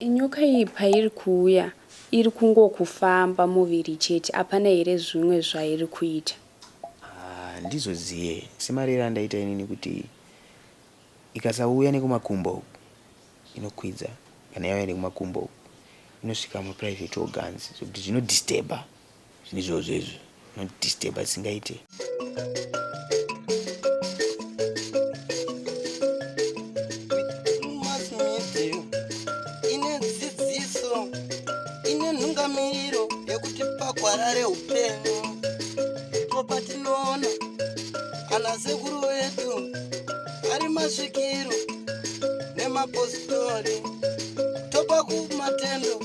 Nyoka iyi pairi kuuya iri kungokufamba muviri chete apana here zvimwe zvairi kuita? Haa ndizoziye semariro andaita inini kuti ikasauya nekumakumbo uku inokwidza kana yauya nekumakumbo uku inosvika muprivate organs zvekuti zvinodisturba zvinhu izvozvo izvo zvinodisturba zvisingaite. Ine dzidziso ine nhungamiriro yekuti pagwara reupenyu ndipo patinoona ana sekuru vedu ari masvikiro nemapositori topa kumatendo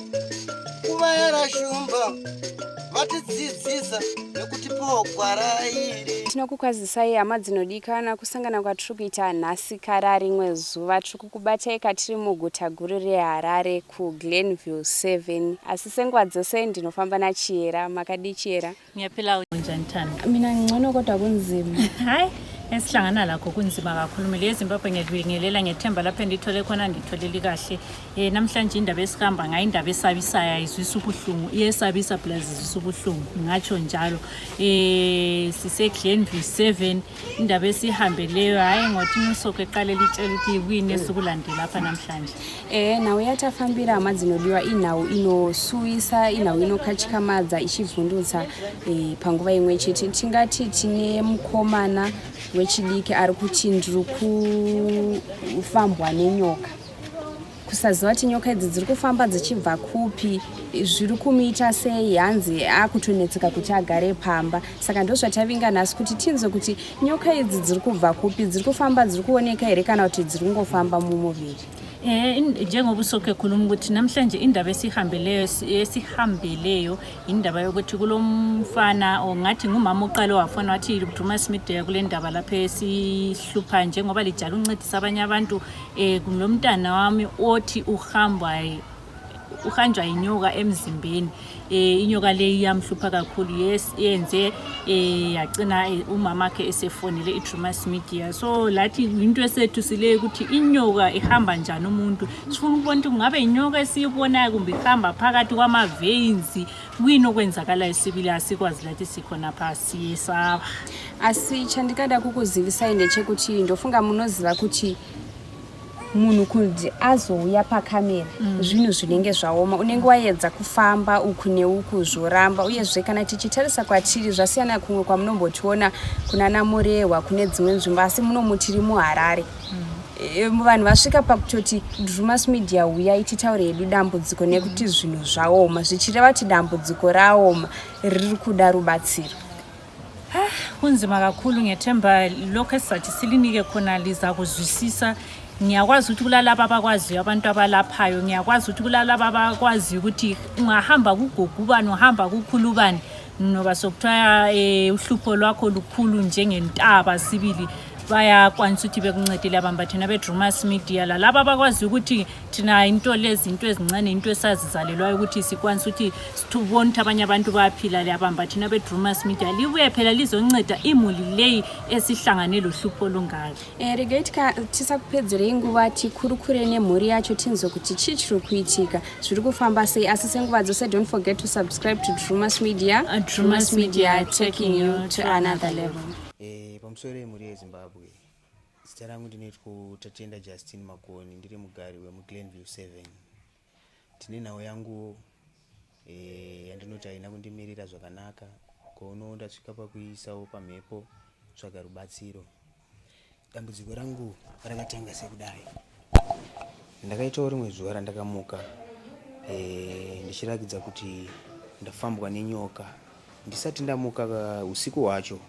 kuvayara shumba vatidzidzisa nekutipawo gwara iri. Tinokukwazisai hama dzinodikana kusangana kwatiri kuita nhasi kara rimwe zuva tiri kukubatai katiri muguta guru reHarare kuGlenview 7 asi senguva dzose ndinofamba naChiyera makadii Chiyera? Ngiyaphila unjani Thando? Mina ngcono kodwa kunzima. Hayi esihlangana lakho kunzima kakhulu mina eZimbabwe ngiyakubingelela ngethemba lapho endithole khona nditholeli kahle eh namhlanje indaba esihamba ngayo indaba esabisayo ayizwisa ubuhlungu iyesabisa plus izwisa ubuhlungu ngatsho njalo eh sise Glenview 7 indaba esihambeleyo hayi ngothi inosoko eqale litshela ukuthi yini esikulandela lapha namhlanje Eh, nhau yatafambira hama dzinodiwa inhau inosuwisa inhau inokatyamadza ichivhundutsa eh, panguva imwe chete tingati tine mukomana wechidiki ari kuti ndiri kufambwa nenyoka kusaziva kuti nyoka idzi dziri kufamba dzichibva kupi zviri kumuita sei hanzi akutonetseka kuti agare pamba saka ndozvatavinga nhasi kuti tinzwe kuti nyoka idzi dziri kubva kupi dziri kufamba dziri kuoneka here kana kuti dziri kungofamba mumuviri Eh njengoba usokhe ekhuluma ukuthi namhlanje indaba esihambeleyo esihambeleyo indaba yokuthi kulomfana ongathi ngumama oqale wafona wathi Dumas Media kule ndaba lapho esihlupha njengoba lijala uncedisa abanye abantu eh kulomntana wami othi uhamba uhanjwa yinyoka emzimbeni eh inyoka leyi iyamhlupha kakhulu yes yenze eh yacina eh, umama wakhe esefonele iDrumas Media so lathi into esethu sileyo ukuthi inyoka ihamba njani umuntu sifuna ukubona ukuthi kungabe inyoka esiyibonayo kumbe ihamba phakathi kwama veins kuyini okwenzakalayo sibili asikwazi lathi sikhona pha siyesaba asi chandikada kukuzivisai ndechekuti ndofunga munoziva kuti munhu kunzi azouya pakamera mm. zvinhu zvinenge zvaoma unenge waedza kufamba uku neuku zvoramba uyezve kana tichitarisa kwatiri zvasiyana kumwe kwamunombotiona kunana murehwa kune dzimwe nzvimbo asi munomu tiri muharare mm. E, vanhu vasvika pakutoti drumas media huyai titaure hedu dambudziko nekuti mm. zvinhu zvaoma zvichireva kuti dambudziko raoma riri kuda rubatsiro Ah, kunzima kakhulu ngethemba lokhu esizathi silinike khona lizakuzwisisa ngiyakwazi ukuthi kulalaba abakwaziyo abantu abalaphayo ngiyakwazi ukuthi kulalaba abakwaziyo ukuthi ungahamba kugogo ubani uhamba kukhulu ubani noba sokuthiwa um uhlupho lwakho lukhulu njengentaba sibili bayakwanisa ukuthi bekuncedile abamba thina bedrumas media lalaba abakwaziyo ukuthi thina into lezi into ezincane into esazizalelwayo ukuthi sikwanisa ukuthi sibone ukuthi abanye abantu bayaphila liyabamba thina bedrumas media libuye phela lizonceda imuli leyi esihlangane lohlupho olungaka eh, regai tisakupedzerei nguva tikurukure nemhuri yacho tinzwe kuti chii chiri kuitika zviri kufamba sei asi senguva dzose don't forget to subscribe to drumas media uh, drumas media taking you to another level eh, pamusoro yemhuri yezimbabwe Zita rangu ndinoitwa Tatenda Justin Makoni, ndiri mugari wemuGlenview 7. Tine nhau yangu e, yandinoti haina kundimirira zvakanaka kono ndasvika pakuiisawo pamhepo tsvaga rubatsiro. Dambudziko rangu rakatanga sekudai. Ndakaitawo rimwe zuva randakamuka e, ndichirakidza kuti ndafambwa nenyoka. Ndisati ndamuka usiku hwacho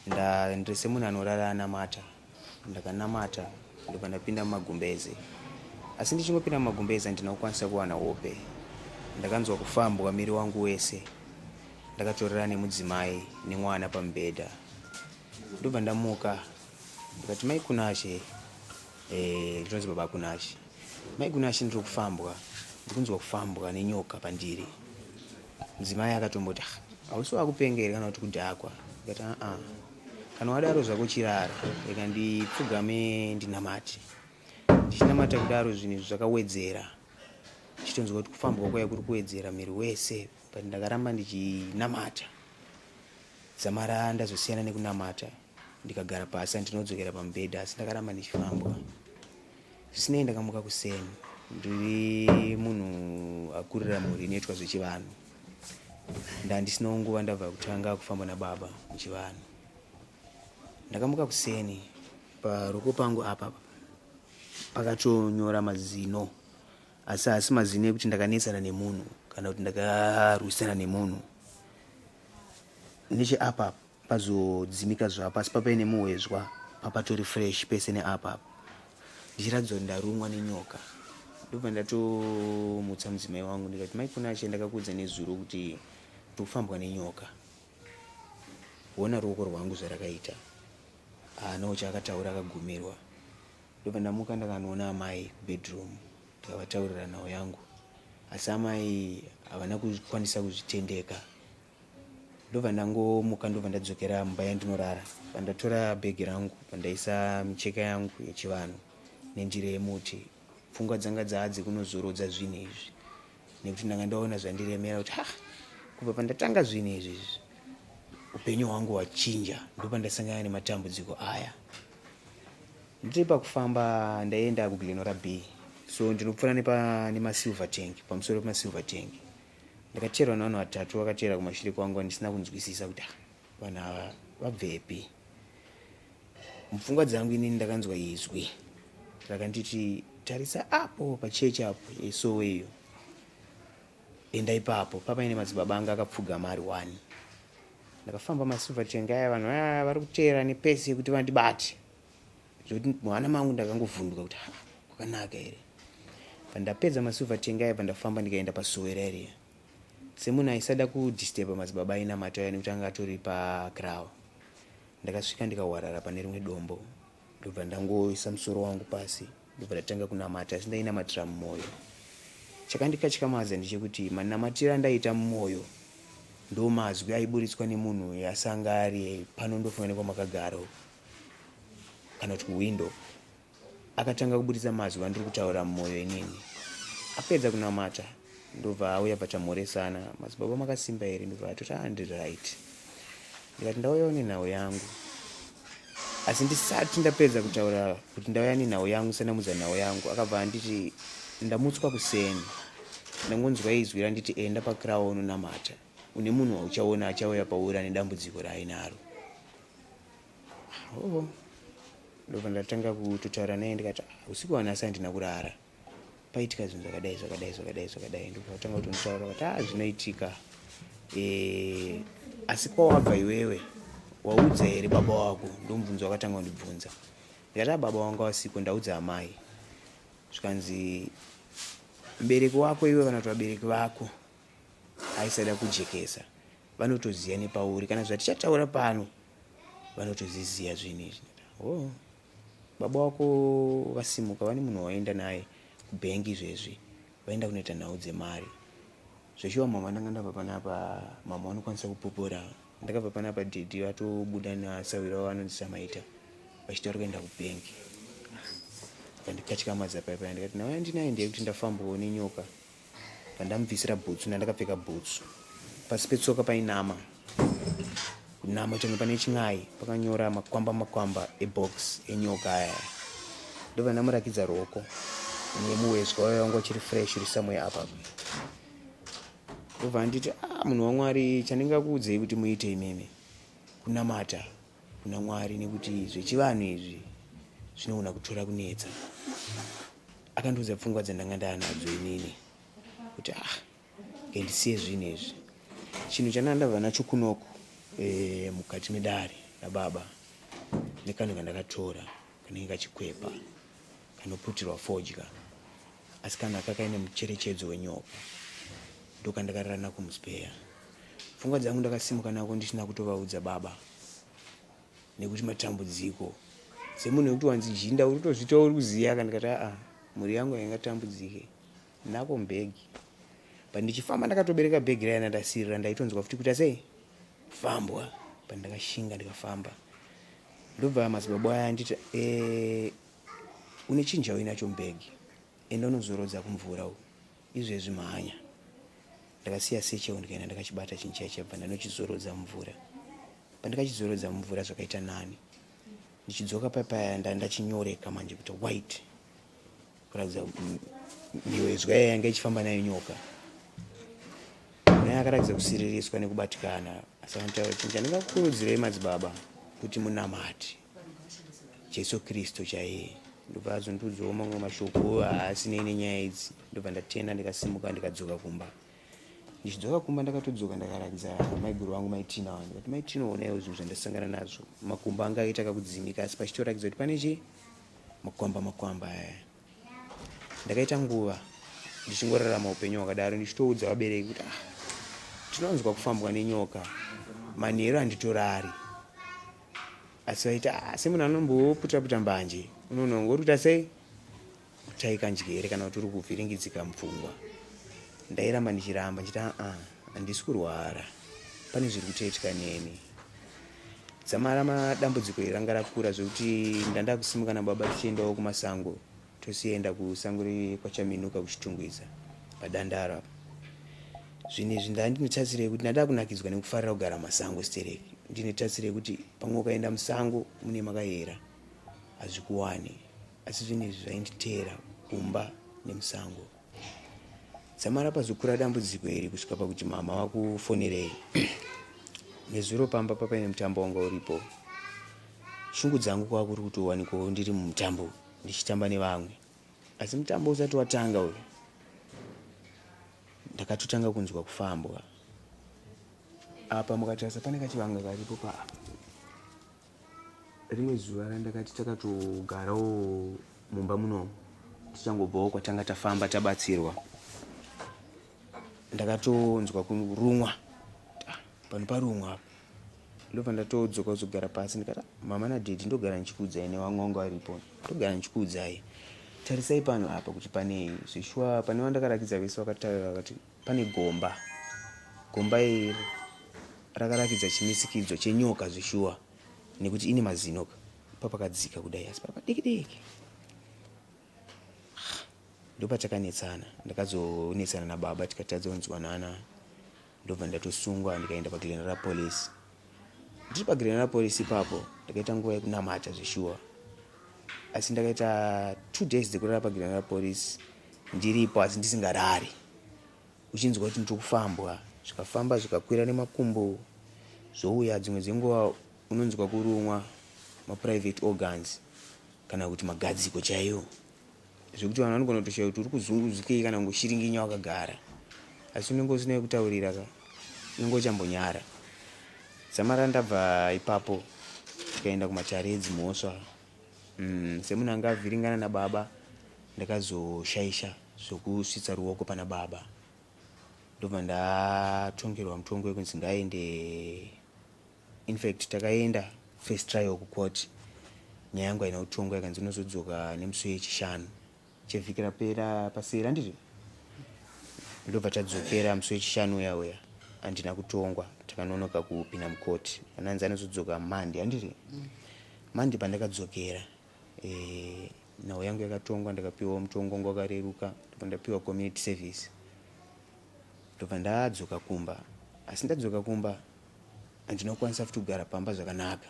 Nda ndiri semunhu anorara anamata ndakanamata ndobva ndapinda mumagumbeze asi ndichingopinda mumagumbeze handina kukwanisa kuwana hope ndakanzwa kufambwa miri wangu wese ndakatorera nemudzimai nemwana pamubhedha ndobva ndamuka ndikati mai Kunashe eh ndinonzi baba Kunashe mai Kunashe ndiri kufambwa ndikunzwa kufambwa nenyoka pandiri Mudzimai akatomboti ah, hausi wakupenga here kana kuti kudhakwa? Ndikati aa, kana wadaro zvako chirara, rega ndipfugame ndinamate. Ndichinamata kudaro zvinhu izvi zvakawedzera. Ndichitonzwa kuti kufambwa kwaya kuri kuwedzera miri wese, but ndakaramba ndichinamata. Dzamara ndazosiyana nekunamata ndikagara pasi, andinodzokera pamubhedha, asi ndakaramba ndichifambwa. Zvisinei, ndakamuka kuseni, ndiri munhu akurira mhuri inoitwa zvechivanhu. Ndandisinawo nguva, ndabva kutanga kufamba nababa muchivanhu. Ndakamuka kuseni, paruoko pangu apa pakatonyora mazino, asi haasi mazino ekuti ndakanetsana nemunhu kana kuti ndakarwisana nemunhu. Necheapa pazodzimika zvapo, asi papaine muhwezwa papatori fresh pese neapa, ndichiratidza kuti ndarumwa nenyoka. Ndobva ndatomutsa mudzimai wangu ndikati, "Mai Kunache, ndakakuudza nezuro kuti ndikufambwa nenyoka. Ona ruoko rwangu zvarakaita." Haanawo chaakataura, akagumirwa. Ndobva ndamuka, ndakanoona amai kubedroom, ndikavataurira nhau yangu, asi amai havana kukwanisa kuzvitendeka. Ndobva ndangomuka, ndobva ndadzokera mumba yandinorara. Pandatora bhegi rangu, pandaisa micheka yangu yechivanhu nenjira yemuti, pfungwa dzanga dzaa dzekunozorodza zvinhu izvi, nekuti ndanga ndaona zvandiremera kuti ha, kubva pandatanga zvinhu izvi izvi upenyu hwangu hwachinja, ndopandasangana nematambudziko aya. Ndiri pakufamba, ndaenda kuGlen Norah B, so ndinopfuura nemasilver tank. Pamusoro pemasilver tank ndakateerwa nevanhu vatatu, vakateera kumashure kwangu, ndisina kunzwisisa kuti, ah, vanhu ava vabvepi. Mupfungwa dzangu inini ndakanzwa izwi rakanditi, "Tarisa apo pachechi apo yesowe iyo, enda ipapo." Papaine madzibaba anga akapfugama ari one. Ndakafamba masilver tank aya, vanhu vaya vari kuteera nepesi yekuti vandibate, zvekuti muhana mangu ndakangovhunduka kuti, ha, kwakanaka here? Pandapedza masilver tank aya, pandafamba ndikaenda pasowe area, semunhu aisada kudisturba madzibaba ainamata aya nekuti anga atori pakrawa, ndakasvika ndikawarara pane rimwe dombo, ndobva ndangoisa musoro wangu pasi, ndobva ndatanga kunamata, asi ndainamatira mumwoyo. Chakandikatyamadza ndechekuti manamatiro andaita mumwoyo ndo mazwi aiburitswa nemunhu asanga ari pano, ndofunga nekwamakagara kana kuti kuwindo. Akatanga kuburitsa mazwi andiri kutaura mumwoyo inini. Apedza kunamata, ndobva auya patamhoresana, "Madzibaba, makasimba here?" Ndobva atoti, "Ah, ndiri right." Ndikati, "Ndauyawo nenhau yangu." Asi ndisati ndapedza kutaura kuti ndauya nenhau yangu, sandamudza nhau yangu, akabva anditi, "Ndamutswa kuseni, ndangonzwa izwi randiti enda pakrawa unonamata, une munhu wauchaona achauya pauri ane dambudziko raainaro." Oh, ndobva ndatanga kutotaura naye, ndikati, ah, usiku wanhasi handina kurara, paitika zvinhu zvakadai, zvakadai, zvakadai, zvakadai. Ndobva vatanga kutonditaura kuti, "Ah, zvinoitika, asi kwawabva iwewe waudza here baba wako?" Ndomubvunzo wakatanga kundibvunza. Ndikati, "A, baba wanga wasiko, ndaudza amai." Zvikanzi, "Mubereki wako iwe kana kuti vabereki vako aisada kujekesa, vanotoziva nepauri, kana zvatichataura pano vanotozviziva zvinhu izvi." Oh, baba wako vasimuka, vane munhu waenda naye kubhengi izvezvi, vaenda kunoita nhau dzemari. Zveshuwa mama, ndanga ndabva panapa, mama vanokwanisa kupupura. Ndakabva panapa dhedhi vatobuda nasawira wavo anonzi Samaita, vachitaura kuenda kubhengi. Akandikatyamadza paipai. Ndikati nhau yandinayo ndeyekuti ndafambawo nenyoka, pandamubvisira bhutsu, ndandakapfeka bhutsu, pasi petsoka painama kunama changa pane chin'ai, pakanyora makwamba makwamba ebox enyoka aya. Ndobva ndamurakidza ruoko nemuhwezwa wayo wanga uchiri fresh, uri somewhere apa. Ndobva anditi, "Ah, munhu waMwari, chandingakuudzei kuti muite imimi kunamata kuna Mwari, nekuti zvechivanhu izvi zvinoona kutora kunetsa." Akandiudza pfungwa dzandanga ndaanadzo inini kuti, ah, ngendisiye zvinhu izvi. Chinhu chandanga ndabva nacho kunoku mukati medare rababa nekanhu kandakatora kanenge kachikwepa kanoputirwa fodya, asi kana kakaine mucherechedzo wenyoka, ndokandakarara nako muspeya. Pfungwa dzangu, ndakasimuka nako ndisina kutovaudza baba, nekuti matambudziko semunhu wekuti wanzi jinda uri kutozvita uri kuziya ka. Ndikati, aa, mhuri yangu haingatambudzike nako mbhegi. But ndichifamba ndakatobereka bhegi raya ndasirira, ndaitonzwa futi kuita sei, kufambwa. Pandakashinga ndikafamba, ndobva madzibaba aya anditi, "Une chinhu chauinacho mubhegi, enda unozorodza kumvura uku." Izvezvi mhanya. Ndakasiya satchel ndikaenda ndakachibata chinhu chiya chiya bva ndanochizorodza mumvura. Pandakachizorodza mumvura zvakaita nani. Ndichidzoka paya paya ndachinyoreka manje kuita white. Kuratidza mhiwezwa iya yanga ichifamba nayo nyoka. Naye akaratidza kusiririswa nekubatikana asi anotaura chinhu chandingakukurudzirei madzibaba kuti munamate Jesu Kristu chaiye. Ndobva azondiudzawo mamwe mashoko aasinei nenyaya idzi. Ndobva ndatenda ndikasimuka ndikadzoka kumba. Ndichidzoka kumba ndakatodzoka ndakaratidza maiguru vangu mai Tina vangu. Ndikati mai Tina onaiwo zvinhu zvandasangana nazvo. Makumbo anga akaita kakudzimika asi pachitoratidza kuti pane chii makwamba makwamba aya. Ndakaita nguva ndichingorarama upenyu hwakadaro ndichitoudza vabereki kuti ah, tinonzwa kufambwa nenyoka manheru handitorari asi vaiti ah, semunhu anomboputa puta mbanje unononga uri kuita sei kutaika njere kana kuti uri kuvhiringidzika mupfungwa ndairamba ndichiramba ndichiti aa handisi kurwara pane zviri kutoitika neni Dzamara madambudziko iri ranga rakura zvekuti ndandakusimuka nababa tichiendawo kumasango tosienda kusango rekwaChaminuka kuChitungwiza paDandaro apa. Zvinhu izvi ndandine tarisiro yekuti ndada kunakidzwa nekufarira kugara mumasango stereki. Ndine tarisiro yekuti pamwe ukaenda musango mune makayera hazvikuwani asi zvinhu izvi zvainditeera kumba nemusango. Dzamara pazokura dambudziko iri kusvika pakuti mama vakufonerei. Nezuro pamba papaine mutambo wanga uripo. Shungu dzangu kwava kuri kutowanikwawo ndiri mumutambo ndichitamba nevamwe. Asi mutambo usati watanga uyu ndakatotanga kunzwa kufambwa. Apa mukatarisa pane kachivanga karipo pa Rimwe zuva randakati takatogarawo mumba muno tichangobvawo kwatanga tafamba tabatsirwa ndakatonzwa kurumwa ah, pano parumwa apa ndobva ndatodzoka kuzogara pasi ndikati ah, mama nadhedhi ndogara ndichikuudzai nevamwe vanga varipo ndogara ndichikuudzai tarisai pano apa kuti panei zveshuwa pane vandakarakidza vese vakataura vakati Pane gomba. Gomba iri rakarakidza chimisikidzo chenyoka zveshuwa nekuti ine mazino ka papakadzika kudai asi papadiki diki. Ndopatakanetsana ndakazonetsana nababa tikatadza kunzwanana ndobva ndatosungwa ndikaenda paGlenara Police. Ndiri paGlenara Police ipapo ndakaita nguva yekunamata zveshuwa asi ndakaita two days dzekurara paGlenara Police ndiripo asi ndisingarari uchinzwa kuti ndiri kufambwa zvikafamba zvikakwira nemakumbo zvouya dzimwe dzenguva unonzwa kurumwa maprivate organs kana kuti magadziko chaiwo zvekuti vanhu vanogona kutoshaya kuti uri kuzunguzikei kana kungoshiringinya wakagara asi unenge usina yekutaurira ka unenge uchambonyara samara ndabva ipapo tikaenda kumatare edzimhosva mm, semunhu anga avhiringana nababa ndakazoshaisha zvokusvitsa ruoko pana baba ndobva ndatongerwa mutongo wekunzi ngaende infact takaenda first trial kucourt nyaya yangu haina kutongwa ikanzi unozodzoka nemusi wechishanu chevhiki rapera paseri handiti ndobva tadzokera musi wechishanu uya uya handina kutongwa takanonoka kupinda mucourt ananzi anozodzoka mandi handiti mandi pandakadzokera e, nhau yangu yakatongwa ndakapiwa mutongo wanga wakareruka ndobva ndapiwa community service ndobva ndadzoka kumba asi ndadzoka kumba handina kukwanisa futi kugara pamba zvakanaka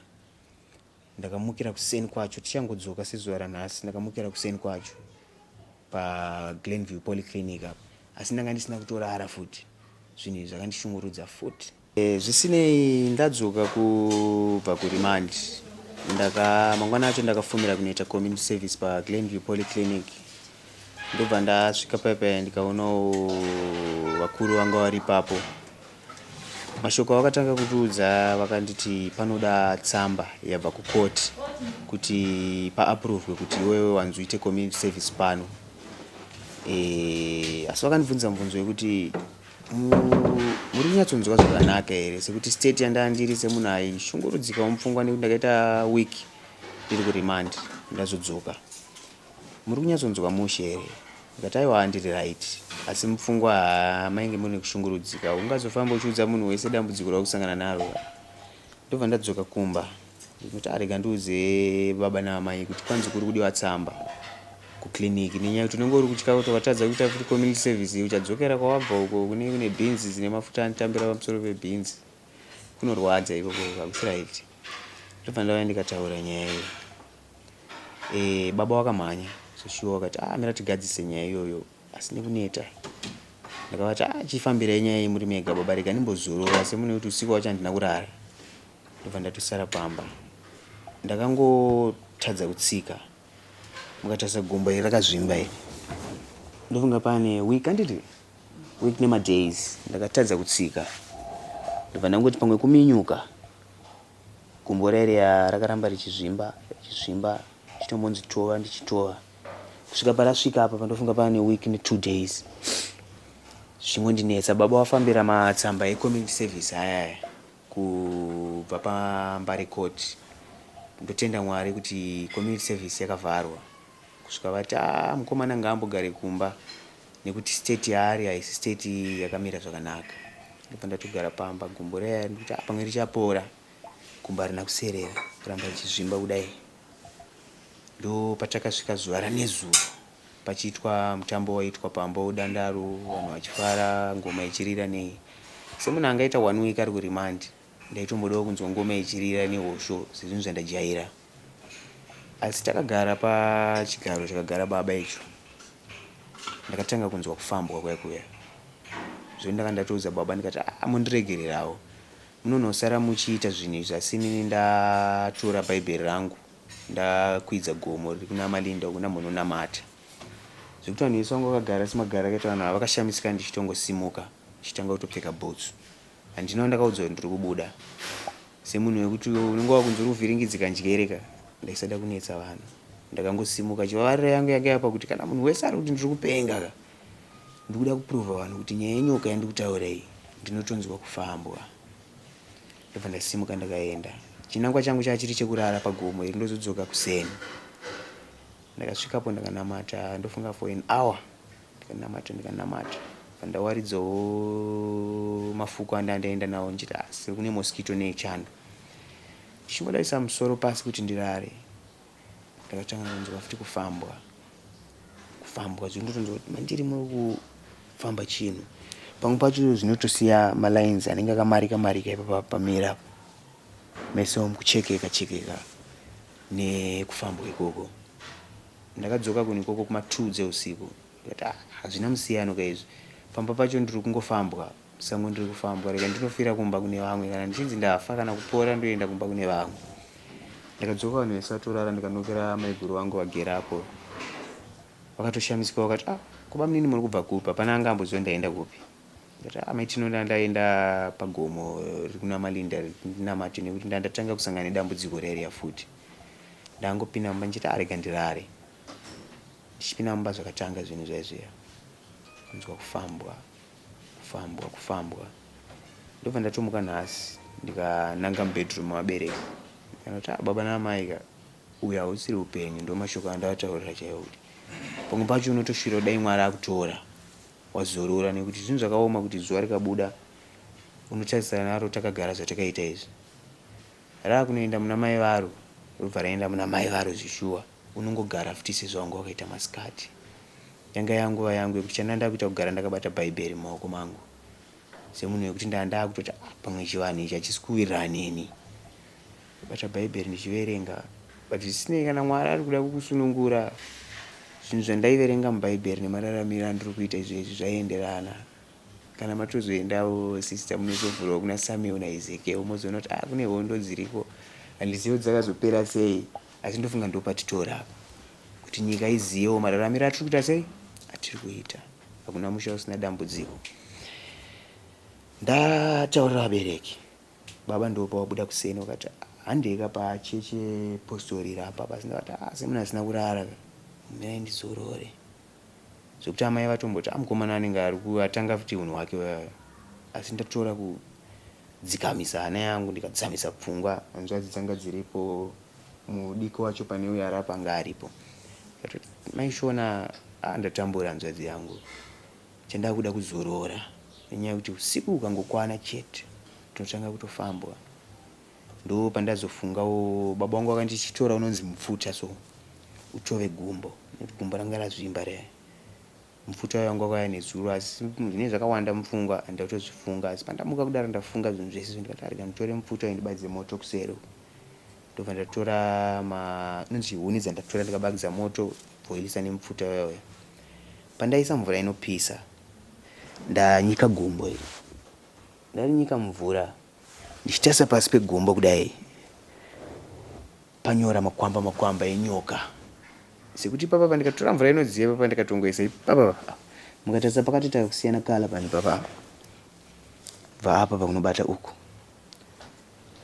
Ndakamukira kuseni kwacho tichangodzoka sezuva ranhasi ndakamukira kuseni kwacho paGlenview Polyclinic apo asi ndanga ndisina kutorara futi zvinhu izvi zvakandishungurudza futi. Eh, zvisinei ndadzoka kubva kuremand ndaka mangwana acho ndakafumira kunoita community service paGlenview Polyclinic ndobva ndasvika paya paya ndikaonawo vakuru vanga vari ipapo Mashoko avakatanga kutiudza vakanditi panoda tsamba yabva kucourt kuti paaprovwe kuti iwewe wanzi uite community service pano. E, asi vakandibvunza mubvunzo wekuti muri kunyatsonzwa zvakanaka here sekuti state yandanga ndiri semunhu aishungurudzikawo mupfungwa nekuti ndakaita week ndiri kuremand ndazodzoka. Muri kunyatsonzwa mushe here? Ndikati aiwa ndiri right asi mupfungwa haa mainge mune kushungurudzika ungazofamba uchiudza munhu wese dambudziko rauri naro ndobva ndadzoka kumba ndinoti arega ah, ndiudze baba naamai kuti kwanzi kuri kudiwa tsamba Kuclinic nenyaya yekuti unenge uri kutya kuti ukatadza kuita futi community service uchadzokera kwawabva uko kune kune bhinzi dzine mafuta anotambira pamusoro pebhinzi. Kunorwadza ikoko hakusi right. Ndobva ndauya ndikataura nyaya iyo. E, baba wakamhanya zveshuwa wakati ah, mira tigadzise nyaya iyoyo asi nekuneta. Ndakavati ah, chifambirai nyaya iyi muri mega baba, rega ndimbozorora semunhu wekuti usiku wacho handina kurara. Ndobva ndatosara pamba. Ndakangotadza kutsika. Mukatarisa gumbo iri rakazvimba iri. Ndofunga pane week handiti? Week nemadays ndakatadza kutsika. Ndobva ndangoti pamwe kuminyuka. Gumbo rairiya rakaramba richizvimba, richizvimba, ndichitombonzi tova ndichitova. Kusvika parasvika apa pandofunga pane week ne 2 days. Zvichingondinetsa baba wafambira matsamba ecommunity service aya aya kubva paMbare court. Ndotenda Mwari kuti community service yakavharwa kusvika vati ah mukomana ngaambogare kumba nekuti state yaari haisi state yakamira zvakanaka. Ndobva ndatogara pamba gumbo raya ndikuti ah pamwe richapora. Gumbo harina kuserera kuramba richizvimba kudai. Ndopatakasvika zuva ranezuro pachiitwa mutambo waiitwa pamba wedandaro vanhu vachifara ngoma ichirira nei. Semunhu angaita one week ari kuremand ndaitombodawo kunzwa ngoma ichirira nehosho sezvinhu zvandajaira. Asi takagara pachigaro chakagara baba icho ndakatanga kunzwa kufambwa kuya kuya. Zvino ndanga ndatoudza baba ndikati ah mundiregererawo munonosara muchiita zvinhu izvi asi inini ndatora bhaibheri rangu ndakwidza gomo riri kuna Malinda uko ndambononamata. Zvekuti vanhu vese vanga vakagara semagara akaita vanhu ava vakashamisika ndichitongosimuka ndichitanga kutopfeka bhutsu. Handina wandakaudzwa kuti ndiri kubuda. Semunhu wekuti unenge wakunzi uri kuvhiringidzika njere ka ndaisada kunetsa vanhu. Ndakangosimuka chivavariro yangu yanga yapa kuti kana munhu wese ari kuti ndiri kupenga ka ndikuda kuprova vanhu kuti nyaya yenyoka yandikutaura iyi ndinotonzwa kufambwa. Ndobva ndasimuka ndakaenda. Chinangwa changu changa chiri chekurara pagomo iri ndozodzoka kuseni. Ndakasvikapo ndakanamata ndofunga for an hour ndikanamata ndikanamata bva ndawaridzawo mafuko anda ndaenda nawo ndichiti asi ah, kune mosquito nechando. Ndichingodaisa musoro pasi kuti ndirare ndakatanga kunzwa futi kufambwa kufambwa zvinotonzwa kuti mandiri muri kufamba chinhu pamwe pacho zvinotosiya malines anenge akamarika marika ipapa pamira meso mukuchekeka chekeka nekufambwa ikoko ndakadzoka kuno ikoko kuma 2 dzeusiku ndikati ah, hazvina musiyano ka izvi pamba pacho ndiri kungofambwa Sango ndiri kufambwa rega ndinofira kumba kune vamwe kana ndichinzi ndafa kana kupora ndoenda kumba kune vamwe. Ndakadzoka vanhu vese vatorara ndikanokera maiguru vangu vagere apo. Vakatoshamisika vakati ah ko bamunini muri kubva kupi hapana anga amboziva ndaenda kupi. Ndikati ah mai Tino ndandaenda pagomo riri kuna Malinda ndinamate nekuti ndandatanga kusangana nedambudziko reriya futi. Ndangopinda mumba ndichiti ah rega ndirare. Ndichipinda mumba zvakatanga zvinhu zviya zviya kunzwa kufambwa. Kufambwa kufambwa ndobva ndatomuka nhasi ndikananga mubedroom mavabereki ndikanoti ah baba naamai ka uyu hausiri upenyu ndomashoko andavataurira chaiwo kuti pamwe pacho unotoshuvira kudai Mwari akutora wazorora nekuti zvinhu zvakaoma kuti zuva rikabuda unotarisana naro takagara zvatakaita izvi raakunoenda muna mai varo robva raenda muna mai varo zvishuwa unongogara futi sezvawanga wakaita masikati Yanga yanguva yangu yekuti chandanga ndakuita kugara ndakabata bhaibheri mumaoko mangu semunhu wekuti ndanga ndakutoti ah, pamwe chivanhu ichi hachisi kuwirirana neni. Ndobata bhaibheri ndichiverenga but zvisinei kana Mwari ari kuda kukusunungura zvinhu zvandaiverenga mubhaibheri nemararamiro andiri kuita izvezvi zvaienderana. Kana matozoendawo sister munozovhurawo kuna Samuel naEzekiel mozoona kuti ah kune hondo dziriko handizivi kuti dzakazopera sei asi ndofunga ndopatitora apa. Kuti nyika iziyewo mararamiro atiri kuita sei atiri kuita. Hakuna musha usina dambudziko. Ndataurira vabereki. Baba ndopa wabuda kuseni wakati handeka pacheche postori rapa basi ndakati ah semunhu asina kurara ka mirai ndizorore. Zvekuti amai vatomboti ah mukomana anenge ari atanga futi hunhu hwake asi ndatora kudzikamisa hana yangu ndikadzamisa pfungwa hanzvadzi dzanga dziripo Mudiki wacho pane uyo arapa anga aripo. Ndikatoti mai Shona ah ndatambura hanzvadzi yangu. Chandakuda kuzorora nenyaya yekuti usiku ukangokwana chete tinotanga kutofambwa. Ndopandazofungawo baba vangu vakanditi chitora unonzi mupfuta so. Utove gumbo nekuti gumbo ranga razvimba riya. Mupfuta uya wanga wakauya nezuro asi zvine zvakawanda mupfungwa handina kutozvifunga asi pandamuka kudaro ndafunga zvinhu zvese izvo ndikati arega nditore mupfuta uyu ndibatidze moto kuseri uku. Ndobva ndatora ma inonzi huni dzandatora ndikabagidza moto bhoilisa nemupfuta uya uya. Pandaisa mvura inopisa ndanyika gumbo iri. Ndarinyika mumvura ndichitarisa pasi pegumbo kudai panyora makwamba makwamba enyoka sekuti ipapa pandikatora mvura inodziya ipapa ndikatongoisa ipapa mukatarisa pakatoita kusiyana kala pani papa bva apa pakunobata uku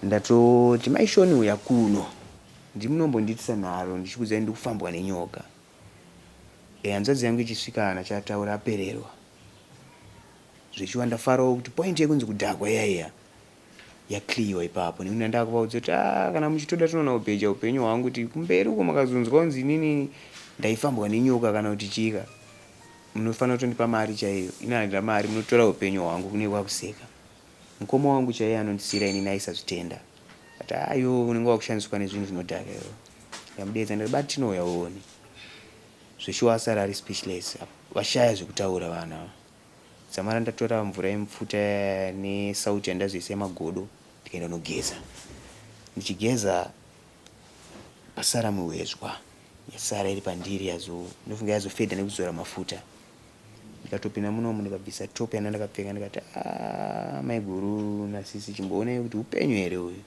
ndatoti maishoni uya kuno ndimunombondiitisa nharo ndichikuudzai ndikufambwa nenyoka e, hanzvadzi yangu ichisvika hana chataura apererwa Zveshuwa ndafarawo kuti point yekunzi kudhakwa iya iya yaclearwa ipapo nekuti ndandakuvaudza kuti ah, kana muchitoda tinoona kubheja upenyu hwangu kuti kumberi uko makazonzwa kunzi inini ndaifambwa nenyoka kana kuti chika munofanira kutondipa mari chaiyo ini handina mari munotora upenyu hwangu kune kwakuseka mukoma wangu chaiye anondisiira inini aisazvitenda ati ayo unenge wakushandiswa nezvinhu zvinodhaka iwe ndamudeedza ndati bati tinouya uone zveshuwa asara ari speechless vashaya zvekutaura vanhu ava Dzamara ndatora mvura yemupfuta yaya nesauti yandazoisa yemagodo ndikaenda kunogeza. Ndichigeza pasara muhwezwa yasara iri pandiri yazo ndofunga yazofedha nekuzora mafuta. Ndikatopinda munomu ndikabvisa top yanda ndakapfeka ndikati ah maiguru nasisi chimboonai kuti upenyu here uyu.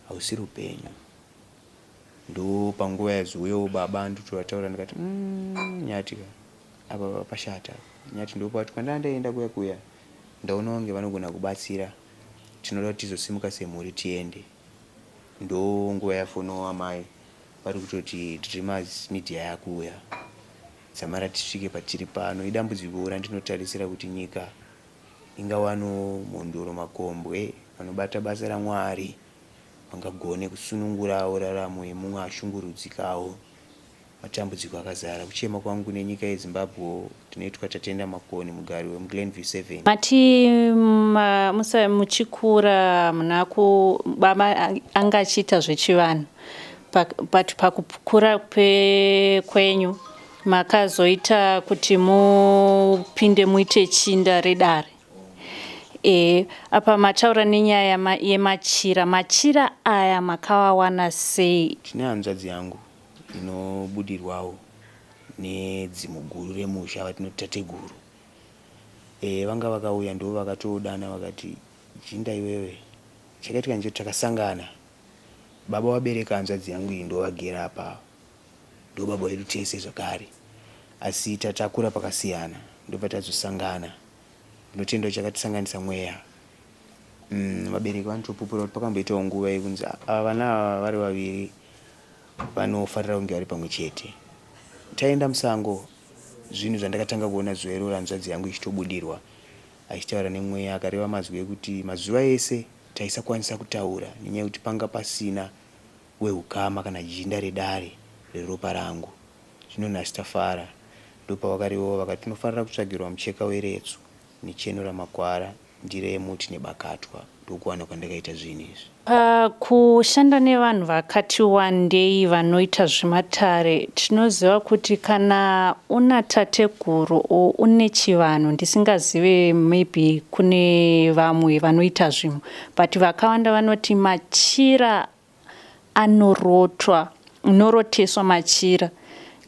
Hausiri upenyu. Ndopanguva yazouyawo baba ndotovataura ndikati umm Nyati ka apa pashata apa. Nyati ndopati kwandanga ndaenda kuya kuya ndaona kunge vanogona kubatsira tinoda kuti tizosimuka semhuri tiende. Ndonguva yafonawo amai vari kutoti Dreamers Media yakuuya dzamara tisvike patiri pano. Idambudziko randinotarisira kuti nyika ingawanawo mhondoro makombwe vanobata basa raMwari vangagone kusunungurawo raramo yemumwe ashungurudzikawo. Matambudziko akazara. Kuchema kwangu nenyika yeZimbabwewo ndinoitwa Tatenda Makoni mugari wemuGlenview 7. Mati musa muchikura hamuna ku baba anga achiita zvechivanhu but pakukura kwenyu makazoita kuti mupinde muite chinda redare. E, apa mataura nenyaya yemachira. Machira aya makawawana sei? Tine hanzvadzi yangu inobudirwawo nedzimu guru remusha vatinoti tateguru. E, vanga vakauya ndivo vakatodana vakati jinda iwewe. Chakaitika ndechekuti takasangana baba vabereka hanzvadzi yangu iyi ndovagere apa ndobaba vedu tese zvakare asi tatakura pakasiyana ndobva tazosangana Ndinotenda chakatisanganisa mweya. Umm vabereki vanotopupura kuti pakamboitawo nguva yekunzi ava vana ava vari vaviri vanofarira kunge vari pamwe chete. Taenda musango zvinhu zvandakatanga kuona zuva iroro hanzvadzi yangu ichitobudirwa achitaura nemweya akareva mazwi ekuti mazuva ese taisakwanisa kutaura nenyaya yekuti panga pasina wehukama kana jinda redare reropa rangu. Zvino nhasi tafara. Ndopavakarevawo vakati tinofanira kutsvagirwa mucheka weretso necheno ramakwara, ndiro yemuti nebakatwa. Ndokuwana kwandakaita zvinhu izvi. Pakushanda nevanhu vakati wandei vanoita zvematare, tinoziva kuti kana una tateguru or une chivanhu, ndisingazive maybe kune vamwe vanoita zvimwe, but vakawanda vanoti machira anorotwa unoroteswa machira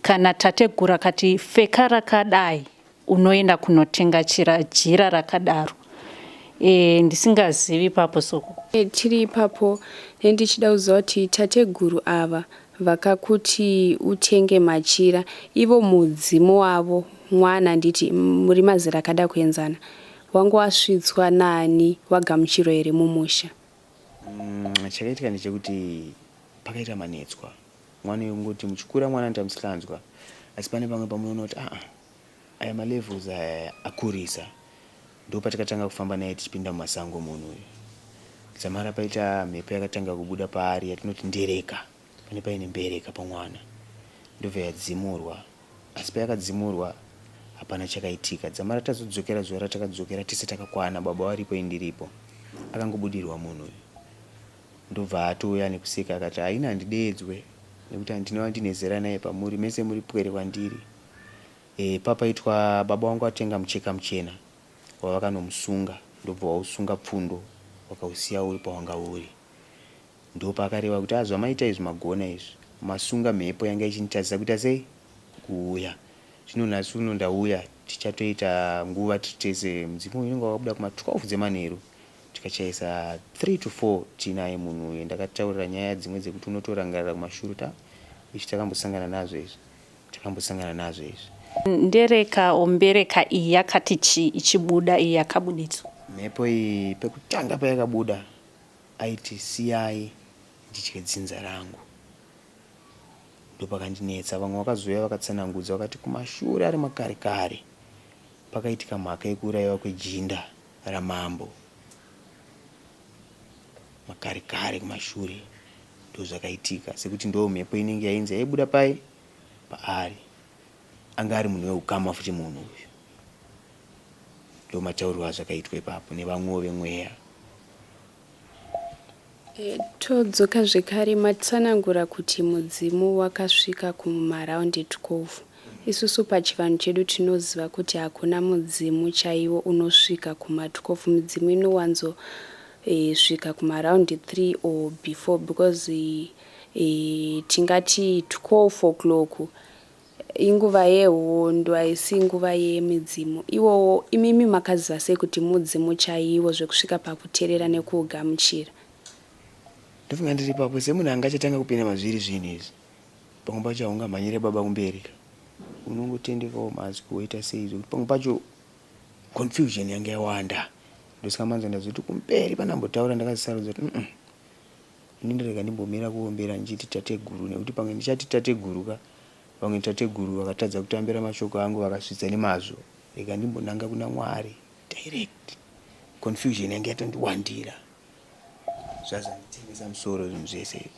kana tateguru akati pfeka rakadai unoenda kunotenga chira jira rakadaro e, ndisingazivi ipapo soko e, tiri ipapo nendichida kuziva kuti tateguru ava vakakuti utenge machira ivo mudzimu wavo mwana nditi muri mazera akada kuenzana wanga wasvitswa naani wagamuchirwa here mumusha Mm, chakaitika ndechekuti pakaita manetswa mwana uyu kungoti muchikura mwana anoita musikanzwa asi pane pamwe pamunoona kuti aa aya malevels aya akurisa ndopatakatanga kufamba naye tichipinda mumasango munhu uyu dzamara paita mhepo yakatanga kubuda paari yatinoti ndereka pane paine mbereka pamwana ndobva yadzimurwa asi payakadzimurwa hapana chakaitika dzamara tazodzokera zuva ratakadzokera tese takakwana baba varipo ini ndiripo akangobudirwa munhu uyu ndobva atouya nekuseka akati haina handideedzwe nekuti handina wandine zera naye pamuri mese muri pwere kwandiri. E, papaitwa baba wangu atenga mucheka muchena wavakanomusunga ndobva wausunga pfundo wakausiya uri pawanga uri. Ndopaakareva kuti ah zvamaita izvi magona izvi masunga mhepo yanga ichinitadzisa kuita sei kuuya. Zvino nhasi uno ndauya tichatoita nguva tiri tese mudzimu uyu unenge wakabuda kuma 12 dzemanheru tikachaisa 3 to 4 tiinaye munhu uyu ndakataurira nyaya dzimwe dzekuti unotorangarira kumashure ta izvi takambosangana nazvo izvi takambosangana nazvo izvi. Ndereka or mbereka iyi yakati chii ichibuda iyi yakabuditswa? Mhepo iyi pekutanga payakabuda aiti siyai ndidye dzinza rangu ndopakandinetsa vamwe vakazouya vakatsanangudza vakati kumashure ari makare kare pakaitika mhaka yekuuraiwa kwejinda ramambo makare kare kumashure ndozvakaitika sekuti ndo mhepo inenge yainzi yaibuda pai paari anga ari munhu weukama futi munhu uyu ndomataurirwo azvakaitwa ipapo nevamwewo vemweya. Todzoka zvekare matsanangura kuti mudzimu wakasvika kumaround 12. Isusu pachivanhu chedu tinoziva kuti hakuna mudzimu chaiwo unosvika kuma 12. Midzimu inowanzo svika kumaround 3 or before because tingati 12 o'clock Inguva yehondo haisi nguva yemidzimu. Iwowo imimi makaziva sei kuti mudzimu chaiwo zvekusvika pakuterera nekuugamuchira? Ndofunga ndiri ipapo semunhu anga achatanga kupinda mazviri zvinhu izvi. Pamwe pacho haungamhanyire baba kumberi ka. Unongotendekawo mazwi woita sei zvekuti pamwe pacho confusion yanga yawanda. Ndosaka manzwa ndazoti kumberi pandambotaura ndakazisarudza kuti umm Ini ndirega ndimbomira kuombera ndichiti tateguru nekuti pamwe ndichati tateguru ka vamwe tateguru vakatadza kutambira mashoko angu vakasvitsa nemazvo rega ndimbonanga kuna Mwari direct confusion yange yatondiwandira zvazvanditemesa musoro zvinhu zvese izvi.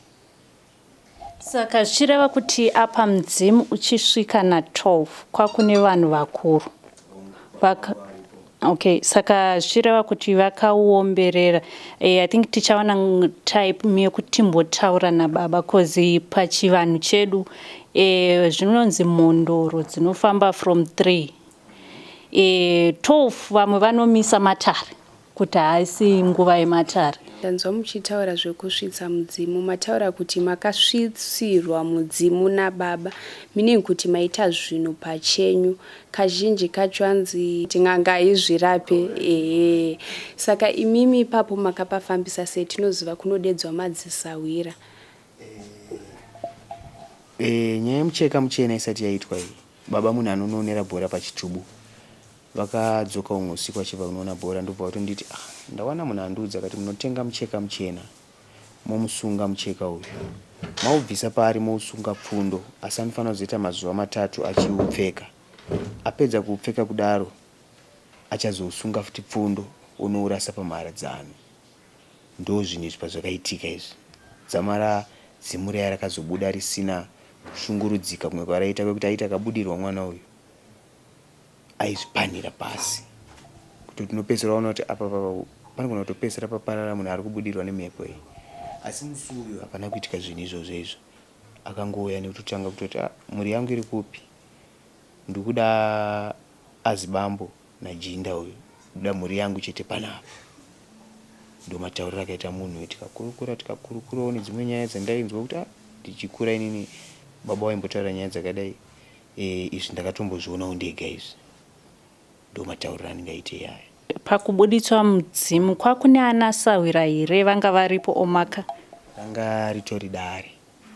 Saka zvichireva kuti apa mudzimu uchisvika na 12 kwakune vanhu vakuru vaka okay saka zvichireva kuti vakauomberera eh, i think tichawana type yekuti timbotaura nababa cause pachivanhu chedu eh, zvinonzi mhondoro dzinofamba from 3 eh, 12 vamwe vanomisa matare Kuti haisi nguva yematare. Ndanzwa muchitaura zvekusvitsa mudzimu mataura kuti makasvitsirwa mudzimu nababa meaning kuti maita zvinhu pachenyu kazhinji kacho hanzi n'anga haizvirape ehe saka imimi ipapo makapafambisa sei tinoziva kunodedzwa madzisahwira. Eh, nyaya yemucheka muchena isati yaitwa iyi baba munhu anonoonera bhora pachitubu Vakadzoka umwe usiku vachibva kunoona bhora ndobva vatonditi ah ndawana munhu andiudza akati munotenga mucheka muchena momusunga mucheka uyu maubvisa paari mousunga pfundo asi anofanira kuzoita mazuva matatu achiupfeka apedza kuupfeka kudaro achazousunga futi pfundo onourasa pamharadzano ndozvinhu izvi pazvakaitika izvi dzamara dzimu riya rakazobuda risina kushungurudzika kumwe kwaraita kwekuti aiti akabudirwa mwana uyu aizvipanhira pasi kutoti unopedzisira waona kuti apa panogona kutopedzisira paparara munhu ari kubudirwa nemhepo iyi asi musi uyu hapana kuitika zvinhu izvozvo izvo akangouya nekutotanga kutoti ah, mhuri yangu iri kupi ndikuda azibambo najinda uyu ndoda mhuri yangu chete panapa ndomatauriro akaita munhu uyu tikakurukura tikakurukurawo nedzimwe nyaya dzandainzwa kuti ah, ndichikura inini baba waimbotaura nyaya dzakadai Eh izvi ndakatombozvionawo ndega izvi. Ndomatauriro andingaite iyaya. Pakubuditswa mudzimu kwakune ana sahwira here vanga varipo or maka. Ranga ritori dare.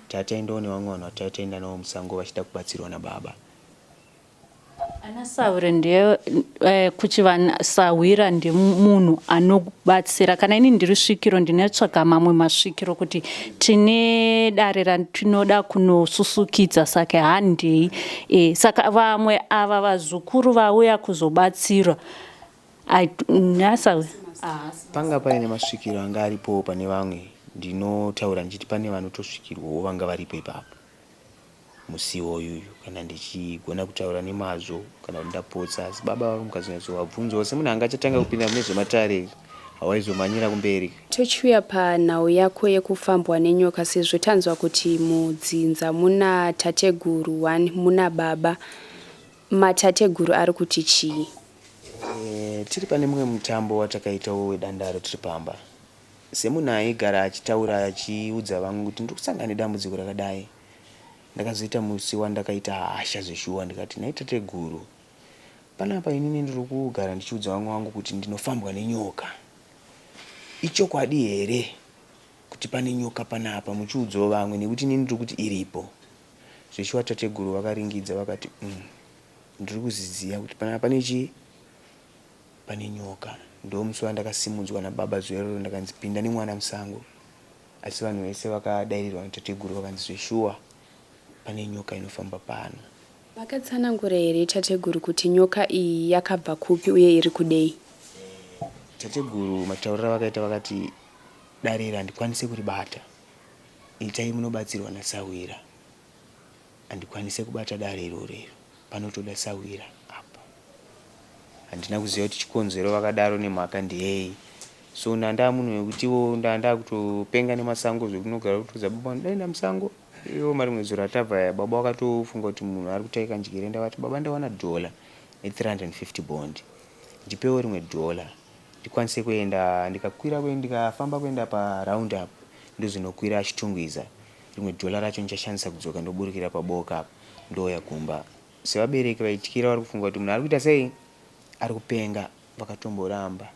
Tataendawo nevamwe vanhu vatataenda navo musango vachida kubatsirwa nababa. Ana sahwira ndiye eh, kuchivanhu sahwira ndimunhu anobatsira kana ini ndiri svikiro ndinotsvaga mamwe masvikiro kuti tine dare ratinoda kunosusukidza saka handei e, saka vamwe ava vazukuru vauya kuzobatsirwa nasa panga paine masvikiro anga aripowo pane vamwe ndinotaura ndichiti pane vanotosvikirwawo vanga varipo ipapo musi iwoyuyu kana ndichigona kutaura nemazvo kana kuti ndapotsa asi baba vavo mukazonyatsovabvunzawo semunhu anga achatanga kupinda mune zvematare izvi Hawaizomhanyira kumberi. Tochiuya panhau yako yekufambwa nenyoka sezvo tanzwa kuti mudzinza muna tateguru one muna baba. Matateguru ari kuti chii? E, tiri pane mumwe mutambo watakaitawo wedandaro tiri pamba. Semunhu aigara achitaura achiudza vamwe kuti ndiri kusangana nedambudziko rakadai, ndakazoita musi wandakaita hasha zveshuwa ndikati nhai tateguru, Panapa inini ndiri kugara ndichiudza vamwe vangu kuti ndinofambwa nenyoka. Ichokwadi here kuti pane nyoka panapa muchiudzawo vamwe nekuti inini ndiri kuti iripo. Zveshuwa tateguru vakaringidza vakati mm, ndiri kuziziya kuti panapa pane chii? Pane nyoka. Ndomusi wandakasimudzwa nababa zuva iroro ndakanzi pinda nemwana musango. Asi vanhu vese vakadairirwa natateguru vakanzi zveshuwa pane nyoka inofamba pano. Makatsanangura here tateguru kuti nyoka iyi yakabva kupi uye iri kudei? Tateguru matauriro avakaita vakati dare iri handikwanise kuribata, itai munobatsirwa nasahwira. Handikwanise kubata dare iroro iro, panotoda sahwira apa. Handina kuziva kuti chikonzero vakadaro nemhaka ndeyei. So ndandaa munhu wekutiwo ndandaa kutopenga nemasango zvekuti unogara kutoudza baba vangu ndaenda musango. Iwo marimwe zuro atabva aya baba vakatofunga kuti munhu ari kutaika njere ndavati baba ndawana dollar ne 350 bond ndipewo rimwe dollar ndikwanise kuenda ndikakwira ndikafamba kuenda pa round up ndozinokwira chitungwiza rimwe dollar racho ndichashandisa kudzoka ndoburikira paboka apa ndouya kumba sevabereki vaityira vari kufunga kuti munhu ari kuita sei ari kupenga vakatomboramba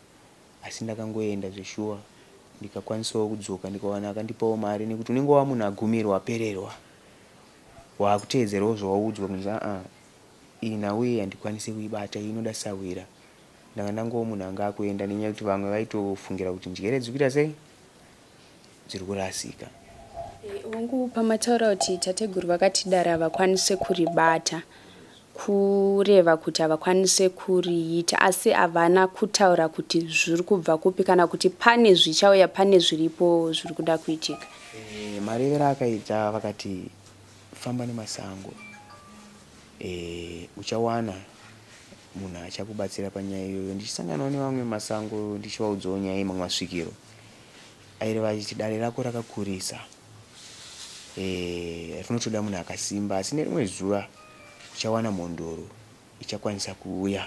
Asi ndakangoenda zveshuwa ndikakwanisawo kudzoka ndikawana akandipawo mari nekuti unenge wava munhu agumirwa apererwa wakuteedzerawo zvawaudzwa kunzi aa iyi nhau iyi handikwanise kuibata iyi inoda sahwira ndanga ndangova munhu anga akuenda nenyaya yekuti vamwe vaitofungira kuti njere dziri kuita sei dziri kurasika. Hongu pamataura kuti tateguru vakatidara havakwanise kuribata kureva kuti havakwanise kuriita asi havana kutaura kuti zviri kubva kupi kana kuti pane zvichauya pane zviripo zviri kuda kuitika. E, marevero akaita vakati famba nemasango e, uchawana munhu achakubatsira panyaya iyoyo ndichisanganawo nevamwe masango ndichivaudzawo nyaya yemamwe masvikiro Aireva achiti dare rako rakakurisa eh, rinotoda munhu akasimba asi nerimwe zuva uchawana mhondoro ichakwanisa kuuya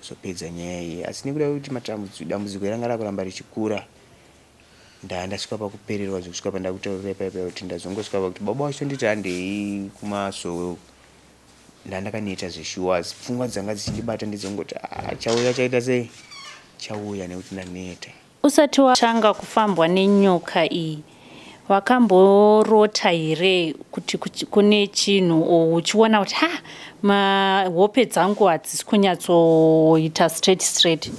kuzopedza nyaya iyi asi nekuda kwekuti dambudziko ranga rakuramba richikura ndaa ndasvika pakupererwa zvekusvika pandakutaurira ipaipa kuti ndazongosvika pakuti baba vachitonditi handei kumasowe uku ndandakaneta zveshuwa asi pfungwa dzanga dzichindibata ndedzongoti ah, chauya chaita sei chauya nekuti ndaneta Usati watanga kufambwa nenyoka iyi wakamborota here kuti kune chinhu or uchiona kuti ha mahope dzangu hadzisi kunyatsoita straight straight?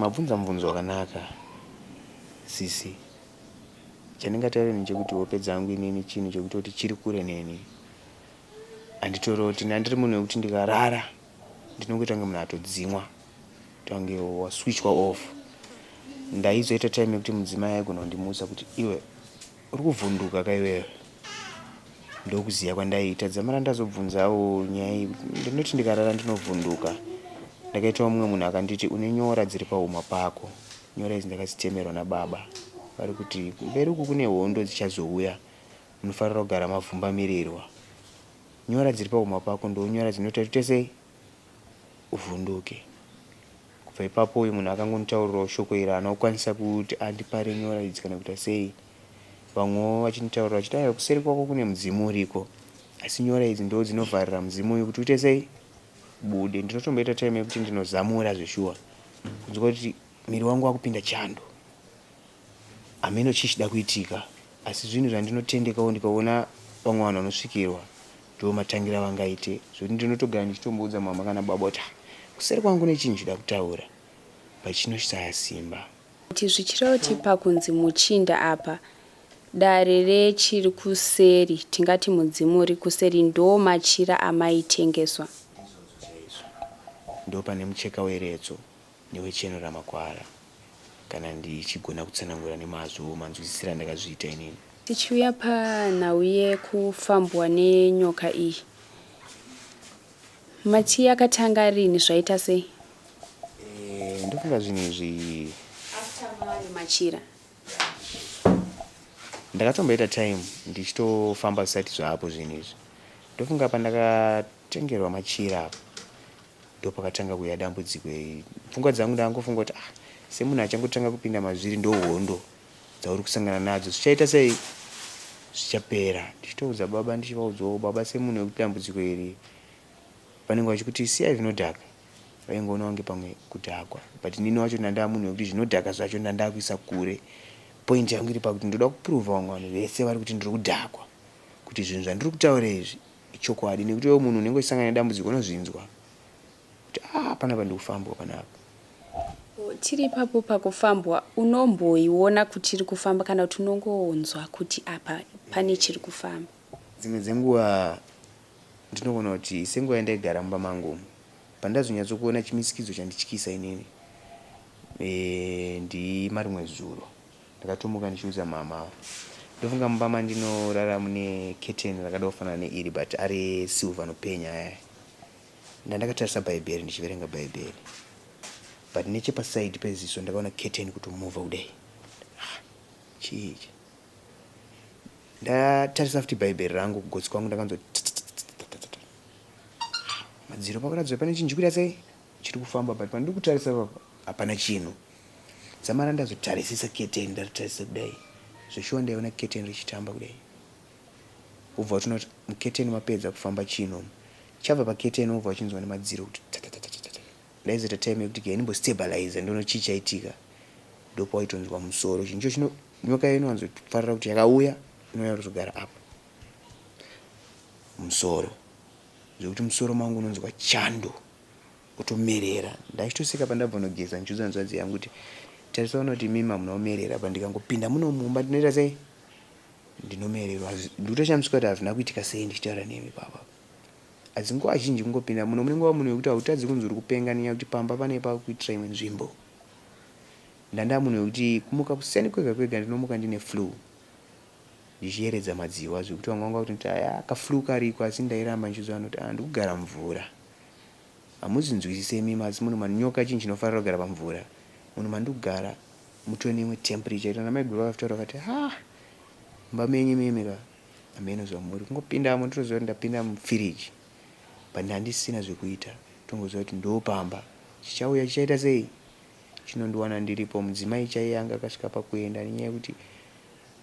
Mabvunza mubvunzo wakanaka sisi. Chandingataure ndechekuti hope dzangu inini chinhu chekutoti chiri kure neni. Handitoroti, ndandiri munhu wekuti ndikarara ndinongoita kunge munhu atodzimwa. Tange waswitchwa off. Ndaizoita time yekuti mudzimai aigona kundimutsa kuti iwe uri kuvhunduka ka iwewe. Ndokuziya kwandaiita dzamara ndazobvunzawo nyaya iyi ndinoti ndikarara ndinovhunduka. Ndakaitawo mumwe munhu akanditi une nyora dziri pahuma pako. Nyora idzi ndakadzitemerwa nababa vari kuti kumberi uku kune hondo dzichazouya munofanira kugara mavhumbamirirwa. Nyora dziri pahuma pako ndonyora dzinoita kuti uite sei uvhunduke. Kubva ipapo uyu munhu akangonditaurirawo shoko iri haana kukwanisa kuti andipare nyora idzi kana kuita sei. Vamwewo vachinditaurira vachiti aiwa kuseri kwako kune mudzimu uriko asi nyora idzi ndo dzinovharira mudzimu uyu kuti uite sei bude. Ndinotomboita time yekuti ndinozamura zveshuwa kunzwa kuti miri wangu wakupinda chando. Hameno chii chida kuitika asi zvinhu zvandinotendekawo ndikaona vamwe vanhu vanosvikirwa Ndiwo matangiro avangaite zvekuti ndinotogara ndichitomboudza mama kana baba kuti ah, kuseri kwangu kune chinhu chida kutaura but chinoshaya simba. Kuti zvichireva kuti pakunzi muchinda apa dare rechiri kuseri tingati mudzimu uri kuseri ndoo machira amaitengeswa. Ndizvozvo chaizvo. Ndopane mucheka weretso newecheno ramakwara. Kana ndichigona kutsanangura nemazvo manzwisisiro andakazviita inini. Tichiuya panhau yekufambwa nenyoka iyi, mati yakatanga rini zvaita sei? Eh, ndofunga zvinhu izvi Ava machira. Ndakatomboita time ndichitofamba zvisati zvaapo zvinhu izvi. Ndofunga pandakatengerwa machira apa ndopakatanga kuuya dambudziko iri. Pfungwa dzangu ndangofunga kuti ah, semunhu achangotanga kupinda mazviri ndohondo dzauri kusangana nadzo zvichaita sei zvichapera. Ndichitoudza baba ndichivaudzawo baba semunhu wekuti dambudziko iri vanenge vachikuti siyai zvinodhaka vaingoona kunge pamwe kudhakwa but inini wacho ndandaa munhu wekuti zvinodhaka zvacho ndandaa kuisa kure. Point yangu iri pakuti ndoda kuprova vamwe vanhu vese vari kuti ndiri kudhakwa kuti zvinhu zvandiri kutaura izvi ichokwadi nekuti iwe munhu unenge uchisangana nedambudziko unozvinzwa kuti ah panapa ndikufambwa panapa. Tiri ipapo pakufambwa unomboiona kuti iri kufamba kana kuti unongonzwa kuti apa pane chiri kufamba? Dzimwe dzenguva ndinoona kuti senguva yandaigara mumba mangu umu pandazonyatsokuona chimisikidzo chandityisa inini e, ndimarimwe zuro ndakatomuka ndichiudza mama ndofunga mumba mandinorara mune curtain rakada kufanana neiri but ari silver anopenya aya ndandakatarisa bhaibheri ndichiverenga bhaibheri but nechepasaidi peziso ndakaona curtain kutomuvha kudai. Ah, chii ichi? Ndatarisa futi bhaibheri rangu kugotsi kwangu ndakanzwa madziro pakuratidza pane chinhu chikuita sei chiri kufamba but pandiri kutarisa papa hapana chinhu. Dzamara ndazotarisisa keteni ndaritarisa kudai zveshuwa ndaiona keteni richitamba kudai wobva watoona kuti muketeni mapedza kufamba chinhu chabva paketeni wobva wachinzwa nemadziro kuti tatatatata. Ndaizoita time yekuti ke ndimbostabilize ndoona chii chaitika ndopawaitonzwa musoro chinhu icho chino nyoka iyo inowanzofarira kuti yakauya inouya kuzogara apa musoro zvekuti musoro mangu unonzwa chando otomerera ndachitoseka pandabva nogeza ndichiudza hanzvadzi yangu kuti tarisa ona kuti imimi hamuna kumerera pa ndikangopinda muno mumba ndinoita sei ndinomererwa ndikutoshamisika kuti hazvina kuitika sei ndichitaura nemi papa. Asi nguva zhinji kungopinda muno munenge wava munhu wekuti hautadzi kunzi uri kupenga nenyaya yekuti pamba pane pakuitira imwe nzvimbo. Ndanda munhu wekuti kumuka kuseni kwega kwega ndinomuka ndine flu ndichiyeredza madziwa zvekuti vamwe vanga kutoti aya kaflu kariko asi ndairamba ndichiudza vanhu kuti ah ndikugara mvura. Hamuzinzwisise imimi asi munhu manyoka chinhu chinofarira kugara pamvura. Munhu mandikugara mutori neimwe temperature ita namaiguru vakataura vakati ha mumba menyu imimi ka Hameno zvamuri kungopindamo ndinotoziva kuti ndapinda mufiriji but ndandisina zvekuita tongoziva kuti ndopamba chichauya chichaita sei chinondiwana ndiripo mudzimai chaiye anga akasvika pakuenda nenyaya yekuti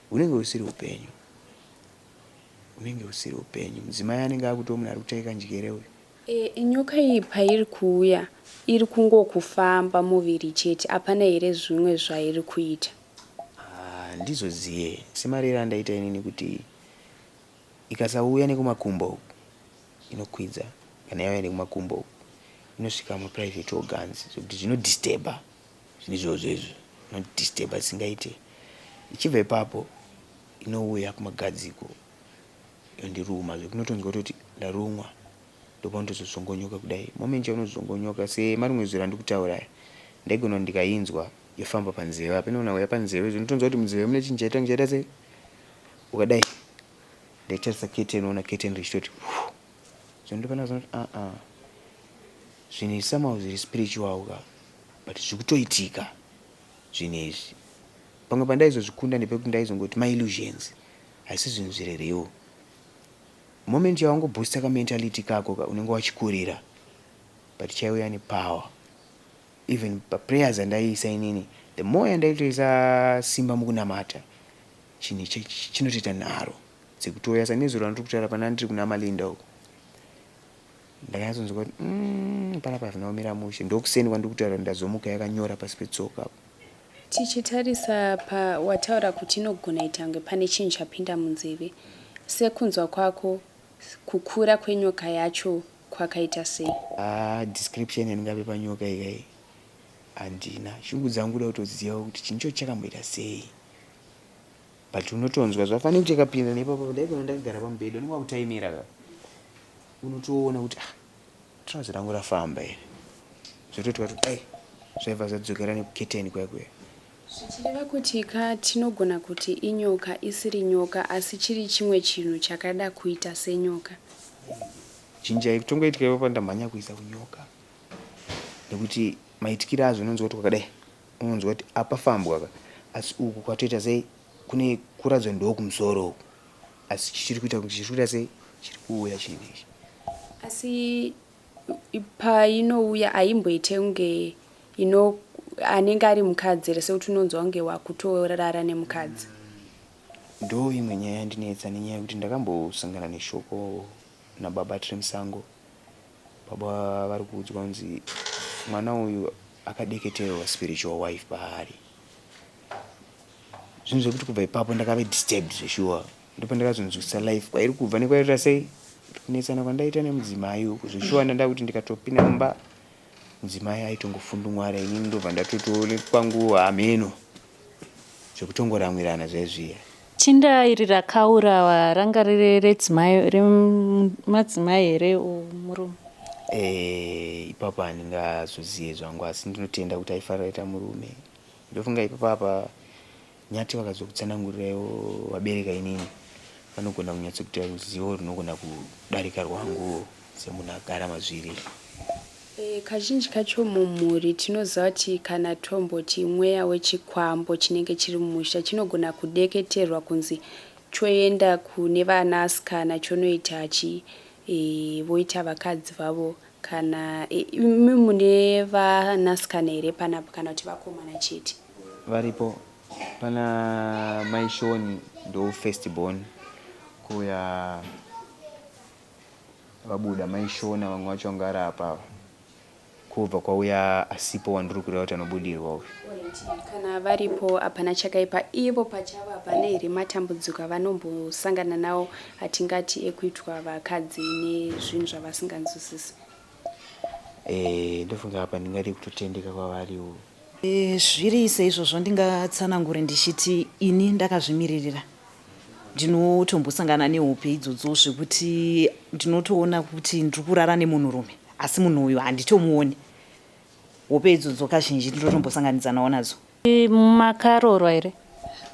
hunenge husiri upenyu hunenge husiri upenyu mudzimai anenge akuti munhu ari kutaika njere uyu. E, nyoka iyi pairi kuuya iri kungokufamba muviri chete hapana here zvimwe zvairi kuita? Haa ndizoziye semariro andaita inini kuti ikasauya nekumakumbo uku inokwidza kana yauya nekumakumbo uku inosvika maprivate organs zvekuti zvinodisturba zvinhu izvozvo izvo zvinodisturba zvisingaite ichibva ipapo inouya kumagadziko yondiruma zvekuti unotonzwa kutoti ndarumwa ndopaunotozozvongonyoka kudai moment yaunozvongonyoka semarimwe zuro andikutaura aya ndaigona kuti ndikainzwa yofamba panzeve apa inoona kuuya panzeve zvinotonzwa kuti munzeve mune chinhu chaita chaita sei ukadai ndaitarisa curtain ona curtain richitoti so ndopana zvanoti aa ah, ah. zvinhu izvi somehow zviri spiritual ka but zviri kutoitika zvinhu izvi pamwe pandaizozvikunda ndepekuti ndaizongoti maillusions haisi zvinhu zviri real moment yawangobooster kamentality kako ka unenge wachikurira but chaiuya nepower Even paprayers andaiisa inini the more yandaitoisa simba mukunamata chinhu ichi chinotoita nharo dzekutouya sanezuro randiri kutaura pana ndiri kuna Malinda uko ndakanyatsonzwa kuti mm, panapa hazvina kumira mushe ndokuseni kwandiri kutaura ndazomuka yakanyora pasi petsoka apo. Tichitarisa pa wataura kuti inogona itange pane chinhu chapinda munzeve. Sekunzwa kwako kukura kwenyoka yacho kwakaita sei? Haa description yandingape panyoka iyi kai handina. Shungu dzangu kuda kutozivawo kuti chinhu ichocho chakamboita sei. But unotonzwa zvafanira kuti chakapinda nepapo ndaigona ndakagara pamubhedha unenge wakutaimira ka. Unotoona kuti ah trouser rangu rafamba here. Zvototi wati dai zvaibva zvadzokera nekuketeni kuya kuya. Zvichireva kuti ka tinogona kuti inyoka isiri nyoka asi chiri chimwe chinhu chakada kuita senyoka. Chinhu chaitongoitika ipapo ndamhanya kuisa kunyoka nekuti maitikire azvo unonzwa kuti kwakadai. Unonzwa kuti apafambwa ka, asi uku kwatoita sei, kune kuradzwa ndokumusoro uku, asi chiri kuita chiri kuita sei, chiri kuuya chinhu ichi. Asi painouya haimboite kunge ino anenge ari mukadzi here, sekuti unonzwa kunge wakutorara nemukadzi? Ndo imwe nyaya yandinetsa, nenyaya yekuti ndakambosangana neshoko nababa tiri musango. Baba vari kuudzwa kunzi mwana uyu akadeketerwa spiritual wife paari, zvinhu zvekuti kubva ipapo ndakave disturbed zveshuwa. Ndopandakazonzwisisa life kwairi kubva nekwairita sei, kuti kunetsana kwandaita nemudzimai uku zveshuwa, ndanda kuti ndikatopinda mumba mudzimai aitongofundumwara, inini ndobva ndatotoone kwangu hameno zvekutongoramwirana zvaizviya. Chinda iri rakaurawa ranga riri redzimai, remadzimai here, murume? Ipapo handingazozive zvangu, asi ndinotenda kuti aifarira ita murume. Ndofunga ipapo apa nyati vakazokutsanangurirai vabereka inini, vanogona kunyatsokuita ruzivo runogona kudarika rwangu semunhu agara mazviri. Kazhinji kacho mumhuri tinoziva kuti kana tomboti mweya wechikwambo chinenge chiri mumusha chinogona kudeketerwa kunzi choenda kune vanasikana, chonoita chi voita vakadzi vavo. Kana imi mune vanasikana here panapa, kana kuti vakomana chete? Varipo. Pana Maishoni, ndo first born, kuuya vabuda Maishona, vamwe vacho vanga vari apa, kubva kwauya asipo wandiri kureva kuti anobudirwa uyu. Kana varipo hapana chakaipa. Ivo pachavo hapana here matambudziko avanombosangana nawo atingati ekuitwa vakadzi nezvinhu zvavasinganzwisisi? Ndofunga apa ndingade kutotendeka kwavariwo. Zviri seizvozvo, ndingatsanangure ndichiti ini ndakazvimiririra. Ndinotombosangana nehope idzodzo zvekuti ndinotoona kuti ndiri kurara nemunhurume, asi munhu uyu handitomuoni. Hope idzodzo kazhinji ndinotombosanganidzanawo nadzo. Makaroorwa here?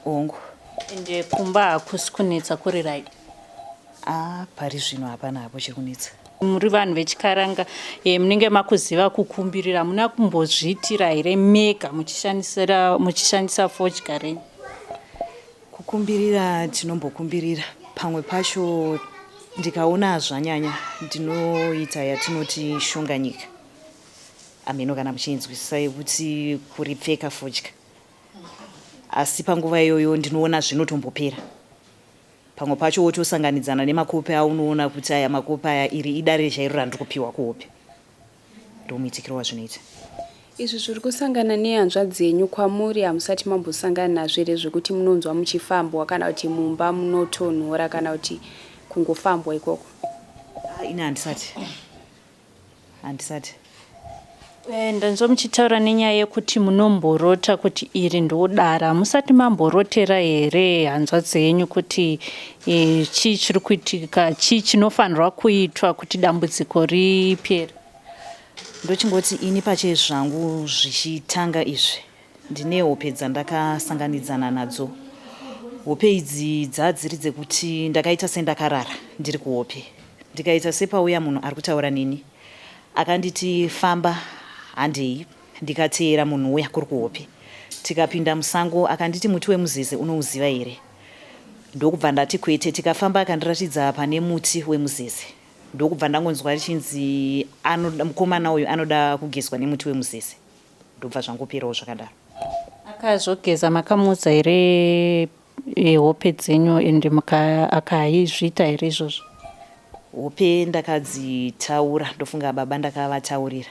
Hongu. Ende kumba hakusi kunetsa, kuri right? A, pari zvino hapana hapo chiri kunetsa. Muri vanhu vechikaranga, munenge makuziva kukumbirira. Hamuna kumbozviitira here mega muchishandisa fodya renyu? Kukumbirira tinombokumbirira. Pamwe pacho ndikaona zvanyanya ndinoita yatinoti shonganyika, amheno kana muchinzwisisa, yekuti kuripfeka fodya, asi panguva iyoyo ndinoona zvinotombopera. Pamwe pacho wotosanganidzana nemakope aunoona kuti aya makope aya, iri idare chairo randiri kupiwa kuhope. Ndomuitikiro wazvinoita. Izvi zviri kusangana nehanzvadzi yenyu, kwamuri hamusati mambosangana nazvo here, zvekuti munonzwa muchifambwa, kana kuti mumba munotonhora, kana kuti kungofambwa ikoko? Ah, ini handisati, handisati. Ndanzwa muchitaura nenyaya yekuti munomborota kuti iri ndodara. Hamusati mamborotera here hanzvadzi yenyu kuti chii chiri kuitika, chii chinofanirwa kuitwa kuti dambudziko ripere? Ndochingoti ini pache zvangu zvichitanga izvi, ndine hope dzandakasanganidzana nadzo. Hope idzi dzadziri dzekuti ndakaita sendakarara ndiri kuhope, ndikaita sepauya munhu ari kutaura neni, akanditi, "Famba, handei." Ndikateera munhu uya kuri kuhope, tikapinda musango. Akanditi, "Muti wemuzeze unouziva here?" Ndokubva ndati, "Kwete." Tikafamba, akandiratidza pane muti wemuzeze, ndokubva ndangonzwa richinzi mukomana uyu anoda kugezwa nemuti wemuzeze. Ndobva zvangoperawo zvakadaro. Akazogeza, makamuudza here hope dzenyu, ende akaizviita here izvozvo? Hope ndakadzitaura, ndofunga baba ndakavataurira,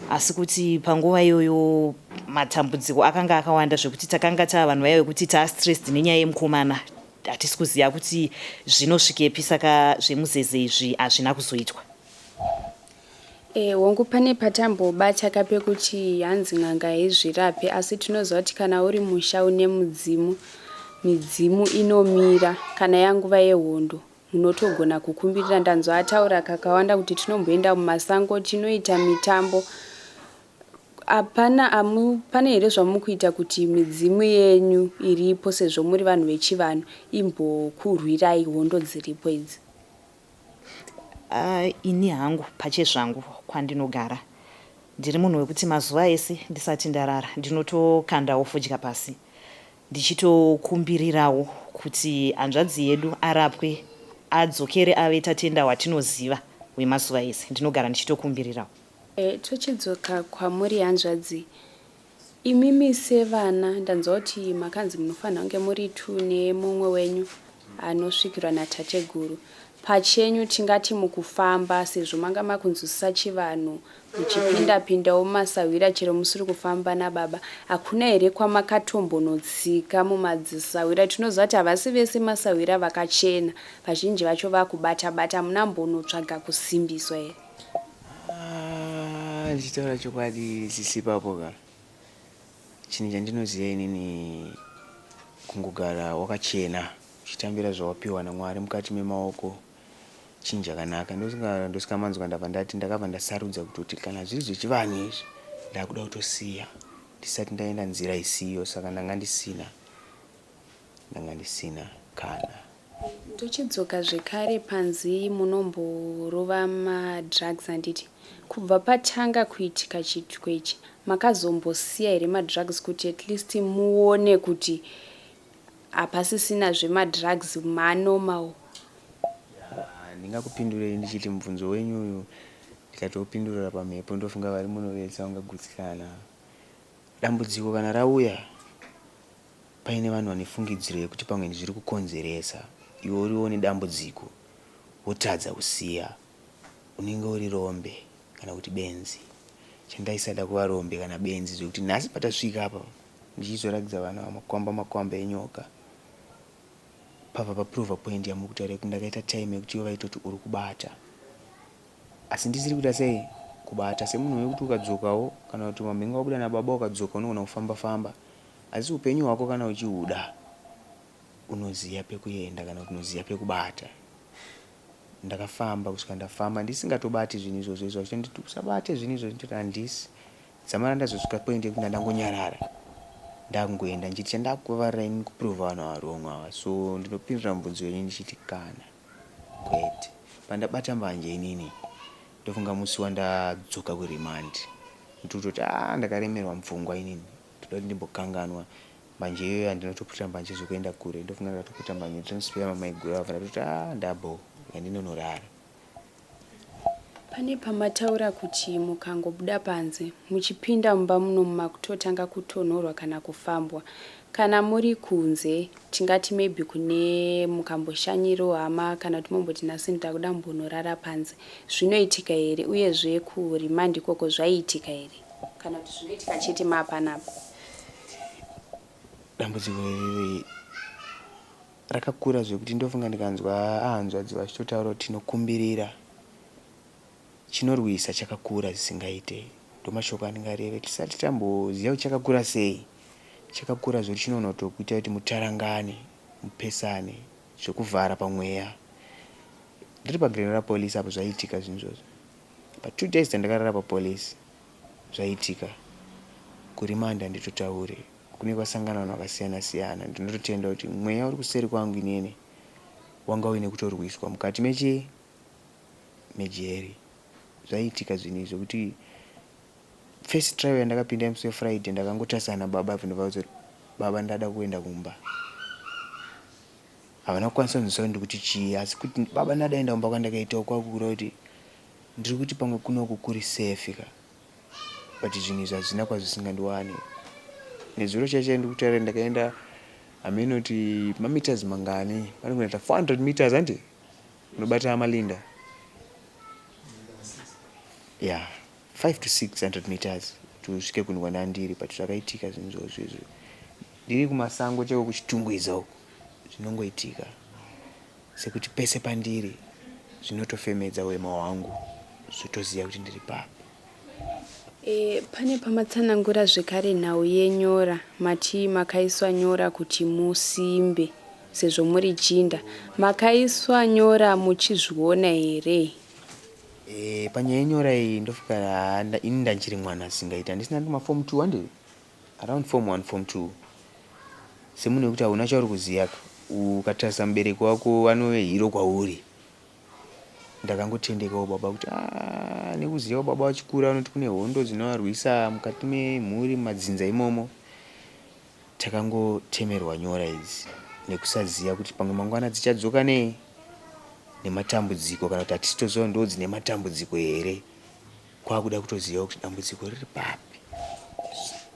asi kuti panguva iyoyo matambudziko akanga akawanda zvekuti takanga taa vanhu vaya vekuti taastressed nenyaya yemukomana, hatisi kuziva kuti zvinosvikepi, saka zvemuzeze izvi hazvina kuzoitwa. Hongu, pane patambobata kapekuti hanzi n'anga haizvirape, asi tinoziva kuti kana uri musha une mudzimu, midzimu inomira. Kana yanguva yehondo munotogona kukumbirira. Ndanzwa ataura kakawanda kuti tinomboenda mumasango, tinoita mitambo. Hapana amu pane here zvamukuita kuti midzimu yenyu iripo, sezvo muri vanhu vechivanhu, imbokurwirai hondo dziripo idzi? Ini hangu pachezvangu kwandinogara Ndiri munhu wekuti mazuva ese ndisati ndarara ndinotokandawo fodya pasi ndichitokumbirirawo kuti hanzvadzi yedu arapwe adzokere ave Tatenda watinoziva wemazuva ese. Ndinogara ndichitokumbirirawo. E, tochidzoka kwamuri hanzvadzi. Imimi sevana ndanzwa kuti makanzi munofanira kunge muri two nemumwe wenyu anosvikirwa natateguru. Pachenyu tingati mukufamba sezvo manga makunzwisisa chivanhu muchipinda pindawo mumasahwira chero musiri kufamba nababa hakuna here kwamakatombonotsika mumadzisahwira tinoziva kuti havasi vese masahwira vakachena vazhinji vacho vakubata bata munambonotsvaga kusimbiswa here? Ah, ndichitaura chokwadi sisi ipapo ka chinhu chandinoziva inini kungogara wakachena uchitambira zvawapiwa namwari mukati memaoko chinhu chakanaka ndosika manzwa ndabva ndati ndakabva ndasarudza kutoti kana zviri zvechivanhu izvi ndakuda kutosiya ndisati ndaenda nzira isiyo saka ndanga ndisina ndanga ndisina kana. Ndochidzoka zvekare panzi munomborova madrugs handiti? Kubva patanga kuitika chiitiko ichi makazombosiya here madrugs kuti at least muone kuti hapasisina zvemadrugs manormal? Ndingakupindurei ndichiti mubvunzo wenyu uyu ndikatoupindurira pamhepo ndofunga vari muno vese vangagutsikana. Dambudziko kana rauya paine vanhu vane fungidziro yekuti pamwe zviri kukonzeresa iwe uriwo nedambudziko wotadza kusiya unenge uri rombe kana kuti benzi. Chandaisada kuva rombe kana benzi zvekuti nhasi patasvika apa ndichizoratidza vanhu ava makwamba makwamba enyoka pabva paprova point yamuri kutaura yekuti ndakaita time yekuti ivo vaitoti uri kubata asi ndisiri kuita sei kubata semunhu wekuti ukadzokawo kana kuti mamhenga wabuda nababa ukadzoka unogona kufamba famba asi upenyu hwako kana uchihuda unoziva pekuenda kana kuti unoziva pekubata. Ndakafamba kusvika ndafamba ndisingatobati zvinhu izvozvo izvo vachitonditi usabate zvinhu izvozvo ndoti handisi. Dzamara ndazosvika point yekuti ndandangonyarara ndakungoenda ndichiti chandakuvavarira ini kuprova vanhu ava wrong ava so ndinopindura mubvunzo wenyu ndichiti kana kwete. Pandabata mbanje inini ndofunga musi wandadzoka kuremand ndikutoti ah ndakaremerwa mupfungwa inini ndoda kuti ndimbokanganwa mbanje iyoyo handinotoputa mbanje zvekuenda kure ndofunga ndakatoputa mbanje ndinospera mamaiguru ava ndatoti ah ndabho yandinonorara. Pane pamataura kuti mukangobuda panze muchipinda mumba munomu makutotanga kutonhorwa kana kufambwa. Kana muri kunze tingati maybe kune mukamboshanyirawo hama kana kuti momboti nhasi ndakuda mbonorara panze zvinoitika here uyezve kuremand ikoko zvaiitika here kana kuti zvinoitika chete maapanapa? Dambudziko iri rakakura zvekuti ndofunga ndikanzwa ahanzvadzi vachitotaura kuti tinokumbirira chinorwisa chakakura zvisingaite ndomashoko andingareve tisati tamboziva kuti chakakura sei chakakura zvekuti chinonotokuita kuti mutarangane mupesane zvekuvhara pamweya ndiri paGlen Police apo zvaiitika zvinhu izvozvo pa 2 days dzandakarara papolice zvaiitika kuremand handitotaure kune kwasangana vanhu vakasiyana siyana ndinototenda kuti mweya uri kuseri kwangu inini wanga uine kutorwiswa mukati mechi mejeri zvaiitika zvinhu izvi zvekuti first trial yandakapinda musi weFriday ndakangotarisana nababa apo ndobva kuti baba ndada kuenda kumba havana kukwanisa kunzwisisa kuti ndikuti chii asi kuti baba ndada enda kumba kwandakaitawo kwakukura kuti ndiri kuti pamwe kunoku kuri safe ka but zvinhu izvi hazvina kwazvisingandiwani nezuro chaichai ndikutaura ndakaenda hameno kuti mameters mangani panongoita 400 meters handi unobata malinda ya 5 to 600 meters kuti usvike kunhu kwandandiri but zvakaitika zvinhu izvozvo izvo ndiri kumasango chaiko kuchitungwiza uku zvinongoitika sekuti pese pandiri zvinotofemedza hwema hwangu zvotoziva kuti ndiri papa. E, pane pamatsanangura zvekare nhau yenyora mati makaiswa nyora kuti musimbe sezvo muri jinda makaiswa nyora muchizviona here? E, panyaya yenyora iyi ndofunga ini ndanchiri mwana singaiti handisina ndi maform 2 handi around form 1 form 2 semunhu wekuti hauna chauri kuziva ukatarisa mubereki wako anove hero kwauri. Ndakangotendekawo baba kuti ah, nekuziva baba vachikura vanoti kune hondo dzinovarwisa mukati memhuri mumadzinza imomo. Takangotemerwa nyora idzi nekusaziva kuti pamwe mangwana dzichadzoka nei nematambudziko kana kuti hatisi toziva ndo dzine matambudziko here kwakuda kutoziva kuti dambudziko riri papi.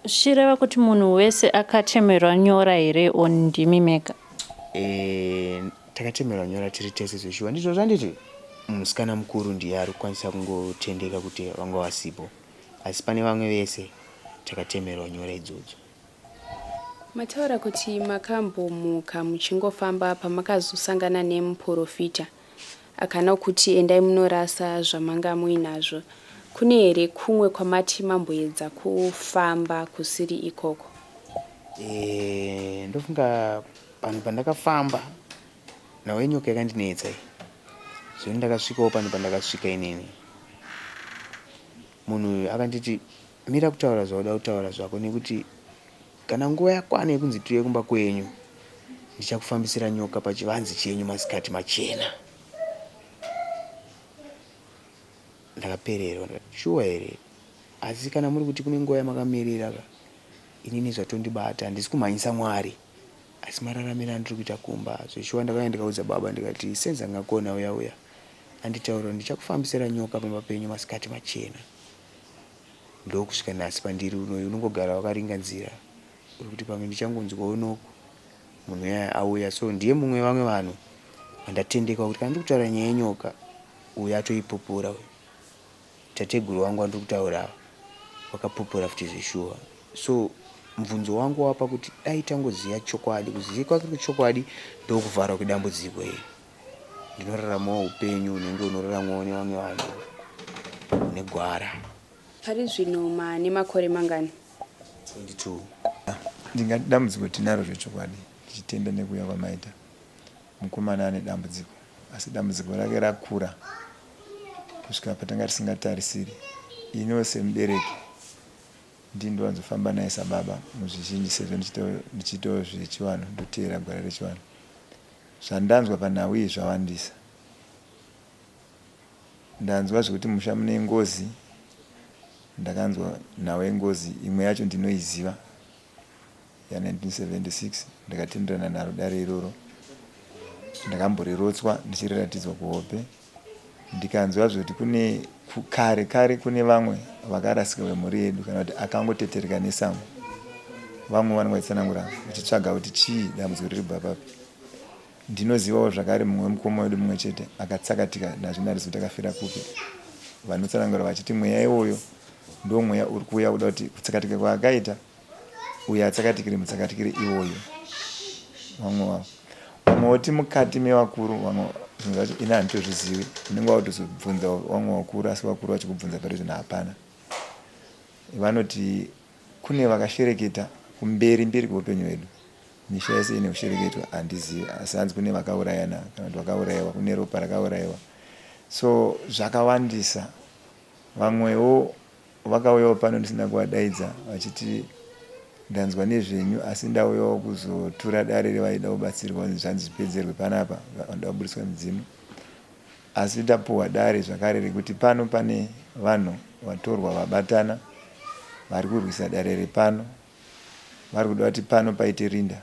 Zvichireva kuti munhu wese akatemerwa nyora here or ndimi mega? E, takatemerwa nyora tiri tese zveshuwa ndizvo zvanditi musikana mukuru ndiye ari kukwanisa kungotendeka kuti vanga vasipo asi pane vamwe vese takatemerwa nyora idzodzo. Mataura kuti makambomuka muchingofamba pamakazosangana nemuporofita akana kuti endai munorasa zvamanga muinazvo. Kune here kumwe kwamati mamboedza kufamba kusiri ikoko? E, ndofunga panhu pandakafamba nhau yenyoka yakandinetsa iyi zvino ndakasvikawo panhu pandakasvika inini munhu uyu akanditi Mira kutaura zvauda kutaura zvako nekuti kana nguva yakwana yekunzi tiuye kumba kwenyu ndichakufambisira nyoka pachivanze chenyu masikati machena. Ndakapererwa ndikati shuwa here? Asi kana muri kuti kune nguva yamakamirira ka inini zvatondibata handisi kumhanyisa Mwari asi mararamiro andiri kuita kumba zveshuwa ndakauya ndikaudza baba ndikati Senzangakona uya uya anditaurira ndichakufambisira nyoka pamba penyu masikati machena. Ndokusvika nhasi pandiri unoyu unongogara wakaringa nzira uri kuti pamwe ndichangonzwa unoku munhu uya auya so ndiye mumwe vamwe vanhu vandatendeka kuti kana ndiri kutaura nyaya yenyoka uyu atoipupura uyu tateguru wangu wandiri kutaura ava wakapupura futi zveshuwa so mubvunzo wangu wapa kuti dai tangoziva chokwadi kuziva kwake chokwadi ndokuvharwa kwedambudziko iri Ndinoraramawo upenyu hunenge hunoraramwawo nevamwe vanhu hune gwara. Pari zvino maane makore mangani? 22. Ndingati dambudziko tinaro zvechokwadi tichitenda nekuuya kwamaita. Mukomana ane dambudziko asi dambudziko rake rakura kusvika patanga tisingatarisiri. Iniwo semubereki ndini ndowanzofamba naye sababa muzvizhinji sezvo ndichiitawo zvechivanhu ndoteera gwara rechivanhu. Zvandanzwa panhau iyi zvawandisa. Ndanzwa zvekuti musha mune ngozi, ndakanzwa nhau yengozi imwe yacho ndinoiziva ya 1976 ndakatenderana naro dare iroro. Ndakamborirotswa ndichiriratidzwa kuhope ndikanzwa zvekuti kune kare kare kune vamwe vakarasika vemhuri yedu kana kuti akangotetereka nesango vamwe vanenge vachitsanangura vachitsvaga kuti chii dambudziko riri kubva papi ndinozivawo zvakare mumwe wemukoma wedu mumwe chete akatsakatika nazvino hatizivi kuti akafira kupi vanotsanangura vachiti mweya iwoyo ndo mweya uri kuuya kuda kuti kutsakatika kwaakaita uyo atsakatikire mutsakatikire iwoyo vamwe wavo vamwe voti mukati mevakuru vamwe zvinhu zvacho ini handitozvizivi unenge wakutozobvunza vamwe vakuru asi vakuru vachikubvunza pari zvino hapana vanoti kune vakashereketa kumberi mberi kweupenyu hwedu misha yese ine kushereketwa handizivi asi hanzi kune vakaurayana kana kuti vakaurayiwa kune ropa rakaurayiwa so zvakawandisa vamwewo Vakauyawo pano ndisina kuvadaidza vachiti ndanzwa nezvenyu asi ndauyawo kuzotura dare revaida kubatsirwa kunzi zvanzi zvipedzerwe panapa vanoda kuburitswa midzimu. Asi tapuhwa dare zvakare rekuti pano pane vanhu vatorwa vabatana vari kurwisa dare repano vari kuda kuti pano paite rinda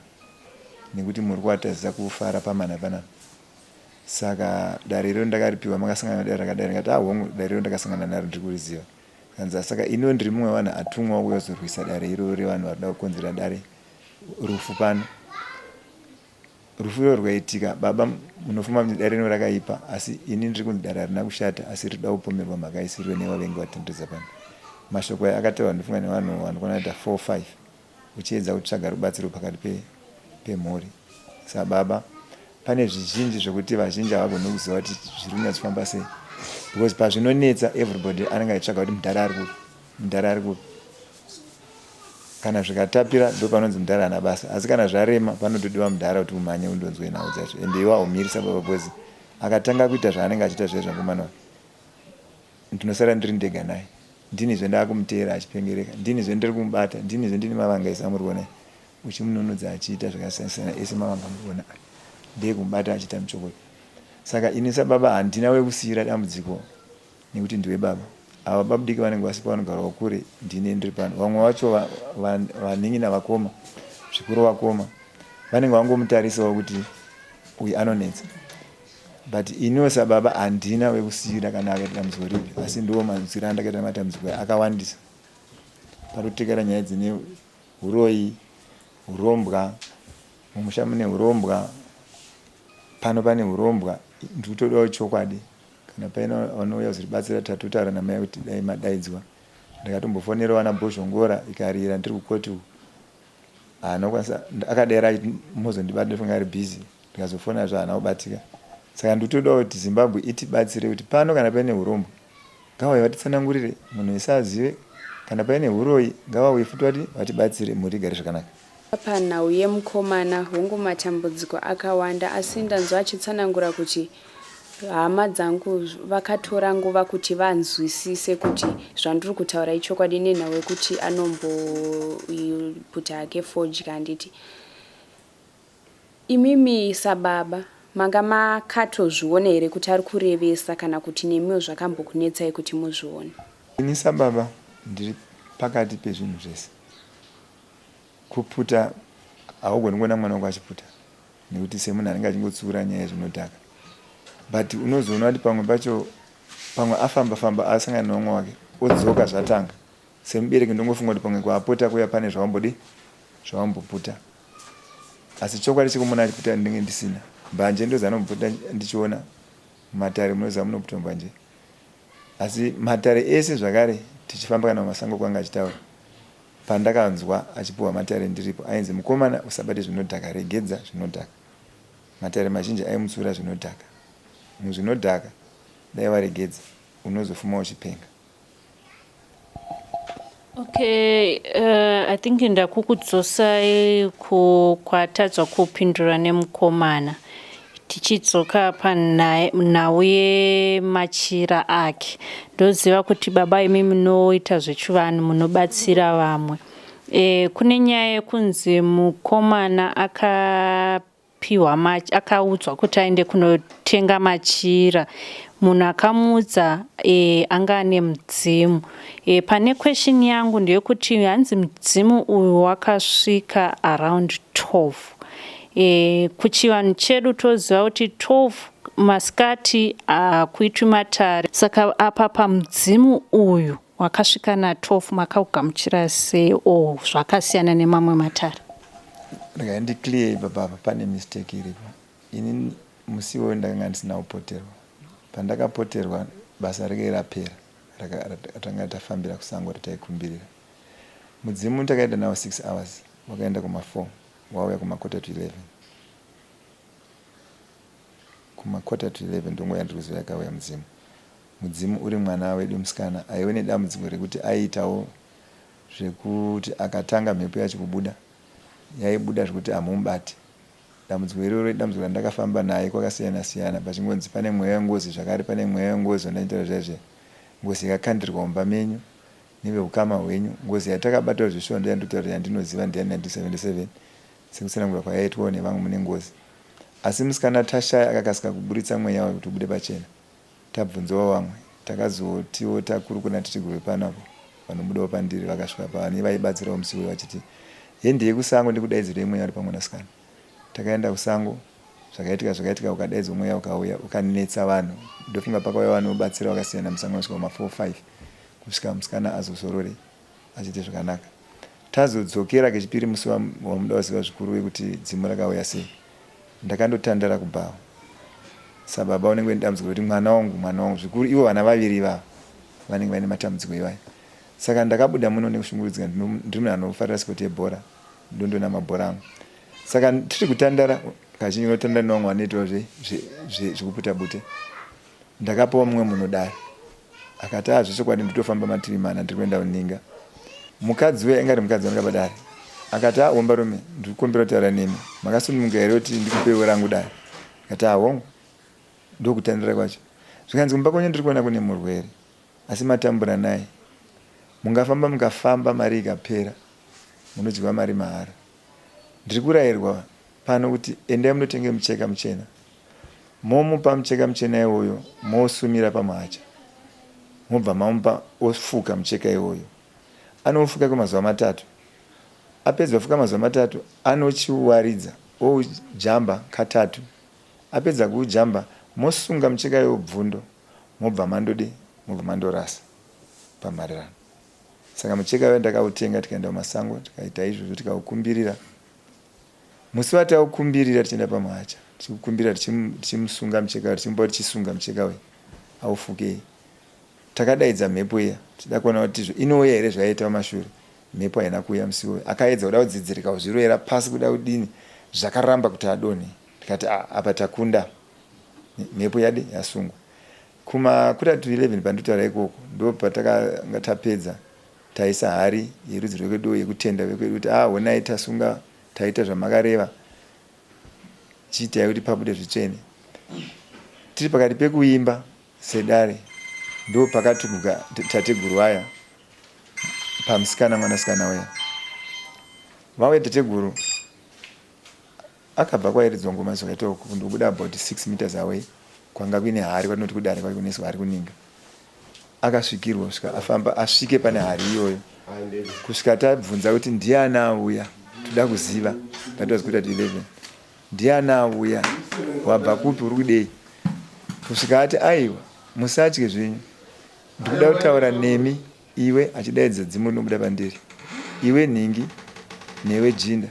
nekuti muri kuvatadzisa kufara pamana panapa. Saka dare iroro ndakaripiwa makasangana nedare rakadai ndikati ah hongu dare iroro ndakasangana naro ndiri kuriziva. Zvikanzi saka iniwo ndiri mumwe wevanhu atumwa kuuya kuzorwisa dare iroro revanhu vari kuda kukonzera dare rufu pano. Rufu iroro rwukaitika baba munofunga kuti dare rino rakaipa asi ini ndiri kunzi dare harina kushata asi riri kuda kupomerwa mhaka isiriyo nevavengi vatenderedza pano. Mashoko aya akataurwa ndofunga nevanhu vanokwana kuita 4 5 uchiedza kutsvaga rubatsiro pakati pemhuri sababa pane zvizhinji zvekuti vazhinji havagoni kuziva kuti zviri kunyatsofamba sei because pazvinonetsa everybody anenge achitsvaga kuti mudhara ari kupi mudhara ari kupi kana zvikatapira ndo panonzi mudhara haana basa asi kana zvarema panotodiwa mudhara kuti umhanye undonzwe nhau dzacho ende iwe haumiri sababa because akatanga kuita zvaanenge achiita zviya zvakomana Ndinosara ndiri ndega naye. Ndinizve ndakumuteera achipengereka. Ndinizve ndiri kumubata. Ndinizve ndine mavanga ese amuri kuona uchimununudza achiita zvakasiyana siyana ese mavanga amuri kuona aya ndeekumubata achiita muchokocho. Saka ini sababa handina wekusiira dambudziko nekuti ndiwe baba. Ava babudiki vanenge vasipo vanogarawo kure ndini ndiri pano. Vamwe vacho vanin'ina vakoma zvikuru vakoma vanenge vangomutarisawo kuti uyu anonetsa. But iniwo sababa handina wekusiira kana akaita dambudziko ripi asi ndiwo manzwiro andakaita matambudziko akawandisa. Panotekera nyaya dzine huroyi, hurombwa, mumusha mune hurombwa, pano pane hurombwa. Ndiri kutodawo chokwadi kana paine vanouya kuzotibatsira tatotaura namai kuti dai madaidzwa. Ndakatombofonerawo ana Bhozhongora ikarira ndiri kukoti uku haana kukwanisa akadaira achiti mozondibata ndofunga ari busy ndikazofonazve haana kubatika. Saka ndiri kutodawo kuti Zimbabwe itibatsire kuti pano kana paine hurombwa Ngavauye vatitsanangurire munhu wese azive kana paine huroyi ngavauye futi vati vatibatsire mhuri igare zvakanaka. Panhau yemukomana hongu matambudziko akawanda asi ndanzwa achitsanangura kuti hama dzangu vakatora nguva kuti vanzwisise kuti zvandiri kutaura ichokwadi nenhau yekuti anomboputa hake fodya handiti Imimi sababa manga makatozviona here kuti ari kurevesa kana kuti nemiwo zvakambokunetsai kuti muzvione? Ini sababa ndiri pakati pezvinhu zvese. Kuputa haugoni kuona mwana wako achiputa nekuti semunhu anenge achingotsiura nyaya yezvinodhaka but unozoona kuti pamwe pacho pamwe afamba famba asangana nevamwe wake odzoka zvatanga. Semubereki ndongofunga kuti pamwe kwaapota kuya pane zvawambodi zvawamboputa asi chokwadi chekumona achiputa ndinenge ndisina. Mbanje ndodzanombopota ndichiona mumatare munoziva munoputwa mbanje asi matare ese zvakare tichifamba kana mumasango kwanga achitaura pandakanzwa achipuhwa matare ndiripo ainzi mukomana usabate zvinodhaka regedza zvinodhaka matare mazhinji aimutsiura zvinodhaka muzvinodhaka dai waregedza unozofuma uchipenga. Okay, I think ndakukudzosai kwatadzwa kupindura nemukomana tichidzoka panhau yemachira ake. Ndoziva kuti baba imi munoita zvechivanhu munobatsira vamwe. E, kune nyaya yekunzi mukomana aka Pihwa akaudzwa kuti aende kunotenga machira munhu akamuudza e, anga ane mudzimu e, pane question yangu ndeyekuti hanzi mudzimu uyu wakasvika around 12 e, kuchivanhu chedu toziva kuti 12 masikati hakuitwi matare saka apa pamudzimu uyu Wakasvika na 12 makaugamuchira sei or zvakasiyana nemamwe matare? Regai ndiclear ipapa apa pane mistake iripo. Ini musi iwoyo ndakanga ndisina kupoterwa. Pandakapoterwa basa rike rapera ratanga tafambira kusango rataikumbirira. Mudzimu takaenda nawo 6 hours wakaenda kuma 4 wauya kuma quarter to 11. Kuma quarter to 11 ndonguva yandiri kuziva yakauya mudzimu. Mudzimu uri mwana wedu musikana aive nedambudziko rekuti aiitawo zvekuti akatanga mhepo yacho kubuda yaibuda zvekuti hamumubati. Dambudziko iroro idambudziko randakafamba naye kwakasiyana siyana pachingonzi pane mweya wengozi zvakare pane mweya wengozi wandanditaura zviya zviya ngozi yakakandirwa mumba menyu neveukama hwenyu ngozi yatakabatawo zveshuwa ndoyandinotaura yandinoziva ndeya 1977 sekutsanangura kwayaitwawo nevamwe mune ngozi asi musikana Tashaya akakasika kuburitsa mweya uyu kuti ubude pachena Tabvunzawo vamwe takazotiwo takurukura natete vepano apo vanobudawo pandiri vakasvika pane vaibatsirawo musi iwoyo vachiti hende yekusango ndikudaidzirei mweya uri pamwanasikana. Takaenda kusango zvakaitika zvakaitika ukadaidzwa mweya ukauya ukanetsa vanhu ndofunga pakauya vanobatsira vakasiyana musango vanosvika kuma 4 5 kusvika musikana azozorore achiite zvakanaka. Tazodzokera kechipiri musi wamuda kuziva zvikuru wekuti dzimu rakauya sei Ndakandotandara kubhawa sababa unenge une dambudziko rekuti mwana wangu mwana wangu zvikuru ivo vana vaviri ivava vanenge vaine matambudziko ivayo saka ndakabuda muno nekushungurudzika ndiri munhu anofarira sport yebhora ndondoona mabhora angu saka tiri kutandara kazhinji unotandara nevamwe vanoitawo zvekuputa bute Ndakapawo mumwe munhu dare akati ah zvechokwadi ndotofamba mativi mana ndiri kuenda kuninga. Mukadzi uya inga ari mukadzi wandakapa dare akati ah hombarume ndiri kukumbira kutaura nemi makasununguka here kuti ndikupewo rangu dare ndikati ah hongu ndokutandira kwacho zvikanzi kumba kwenyu ndiri kuona kune murwere asi matambura naye mungafamba mukafamba mari ikapera munodyiwa mari mahara ndiri kurairwa pano kuti endai munotenge mucheka muchena. Momupa mucheka muchena iwoyo mousumira pamuhacha mobva mamupa ofuka mucheka iwoyo. Anoufuka kwemazuva matatu. Apedza kufuka mazuva matatu anochiuwaridza oujamba katatu. Apedza kuujamba mosunga mucheka iwoyo bvundo mobva mandodi mobva mandorasa pamharirano. Saka mucheka uya ndakautenga tikaenda kumasango tikaita izvozvo tikaukumbirira. Musi wataukumbirira tichienda pamuhacha tichikumbira tichimusunga mucheka uya tichimupa kuti chisunga mucheka uya aufukei. Takadaidza mhepo iya tichida kuona kuti izvo inouya here zvaiita kumashure. Mhepo haina kuuya musi iwoyo. Akaedza kuda kudzidzirika kuzvirovera pasi kuda kudini zvakaramba kuti adonhe. Tikati ah, apa takunda mhepo yadi yasungwa. Kuma quarter to 11 pandinotaura ikoko ndopatakanga tapedza taisa hari yerudzi rwekwedu yekutenda vekwedu kuti ah honai tasunga taita zvamakareva chiitai kuti pabude zvitsvene. Tiri pakati pekuimba sedare ndopakatukuka tateguru vaya pamusikana mwanasikana uya. Vauya tateguru Akabva kwairidzwa ngoma zvakaita uku kundobuda about 6 meters away kwanga kuine hari kwatinoti kudare kwake kunoiswa hari kuninga. Akasvikirwa kusvika afamba asvike pane hari iyoyo kusvika tabvunza kuti ndiani auya toda kuziva that was good at 11 ndiani auya wabva kupi uri kudei kusvika ati aiwa musatye zvenyu ndikuda kutaura nemi Iwe, achidaidza dzimu rinobuda pandiri, iwe nhingi newe jinda.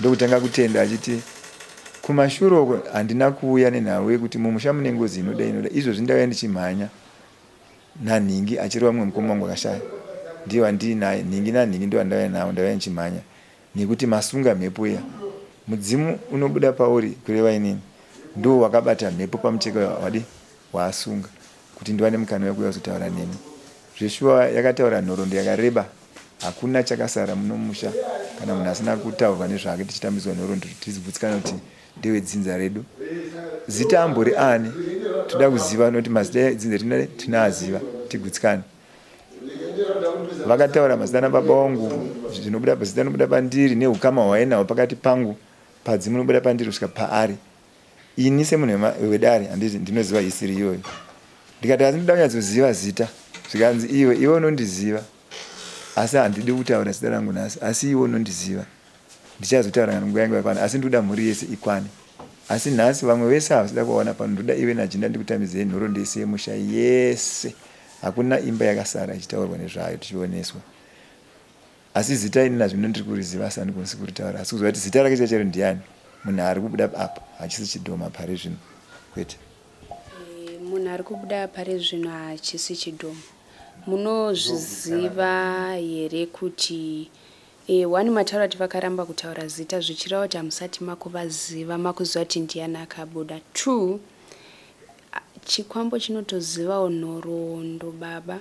Ndokutanga kutenda achiti, Kumashure uko handina kuuya nenhau yekuti mumusha mune ngozi inoda inoda. Izvozvi ndauya ndichimhanya nanhingi achireva mumwe mukoma wangu akashaya. Ndiye wandiinaye, nhingi nanhingi ndivo vandauya navo, ndauya ndichimhanya nekuti masunga mhepo iya. Mudzimu unobuda pauri kureva inini ndiwo wakabata mhepo pamucheka wadi waasunga. kuti ndiwane mukana wekuuya kuzotaura nemi. Zveshuwa yakataura nhoroondo yakareba hakuna chakasara muno mumusha kana munhu asina kutaurwa nezvake tichitambidzwa nhoroondo tichigutsikana kuti ndewedzinza redu. Zita ambori ani toda kuziva nekuti mazita edzinza redu tinaaziva tigutsikane. Vakataura mazita anababa wangu zvinobuda zita rinobuda pandiri neukama hwainahwo pakati pangu padzimu rinobuda pandiri kusvika paari. Ini semunhu wedare handiti ndinoziva history iyoyo. Ndikati asi ndoda kunyatsoziva zita. Zvikanzi iwe iwe unondiziva asi handidi kutaura zita rangu nhasi asi iwe unondiziva. Ndichazotaura kana nguva yangu yakwana asi ndoda mhuri yese ikwane. Asi nhasi vamwe vese havasida kuvaona pano ndoda iwe naJinda ndikutambidzei nhoroondo yese yemusha yese. Hakuna imba yakasara ichitaurwa nezvayo tichioneswa. Asi zita ini nazvino ndiri kuriziva asi handikwanisi kuritaura asi kuziva kuti zita rake chairo ndiani munhu ari kubuda apa hachisi chidhoma pari zvino kwete. Munhu ari kubuda pari zvino hachisi chidhoma. Munozviziva here kuti one mataura kuti vakaramba kutaura zita zvichireva kuti hamusati makuvaziva makuziva kuti ndiani akabuda. Two chikwambo chinotozivawo nhoroondo baba.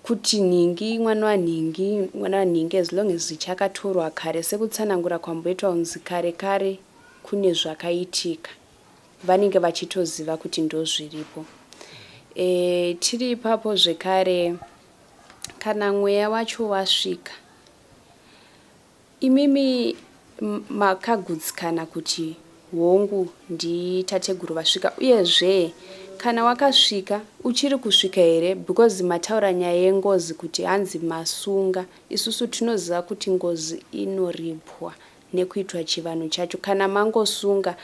Kuti nhingi mwana wanhingi mwana wanhingi as long as chakatorwa kare sekutsanangura kwamboitwa kunzi kare kare kune zvakaitika vanenge vachitoziva kuti ndozviripo. E, tiri ipapo zvekare kana mweya wacho wasvika Imimi makagutsikana kuti hongu nditateguru vasvika uyezve kana wakasvika uchiri kusvika here because mataura nyaya yengozi kuti hanzi masunga isusu tinoziva kuti ngozi inoripwa nekuitwa chivanhu chacho kana mangosunga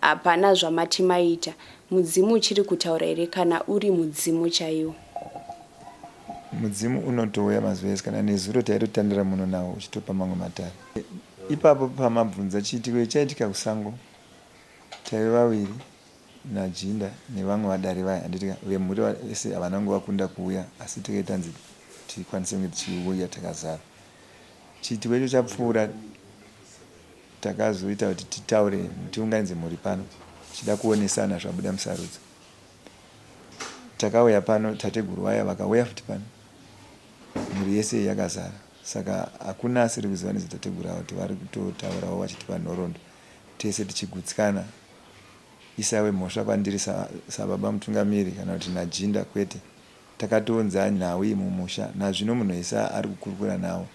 hapana zvamati maita mudzimu uchiri kutaura here kana uri mudzimu chaiwo. Mudzimu unotouya mazuva ese kana nezuro taitotandara muno nawo uchitopa mamwe matare. Ipapo pamabvunza chiitiko ichi chaitika kusango taive vaviri naJinda nevamwe vadare vaya handiti ka vemhuri vese havana kunge vakunda kuuya asi tenge tanzi tikwanise kunge tichiuya takazara. Chiitiko icho chapfuura takazoita kuti titaure tiunganidze mhuri pano tichida kuonesana zvabuda musarudzo. Takauya pano tateguru vaya vakauya futi pano mhuri yese iyi yakazara saka hakuna asiri kuziva nezvatateguru ava kuti vari kutotaurawo vachitipa nhoroondo tese tichigutsikana isave mhosva kwandiri sababa mutungamiri kana kuti najinda kwete takatounza nhau iyi mumusha nazvino munhu wese ari kukurukura nawo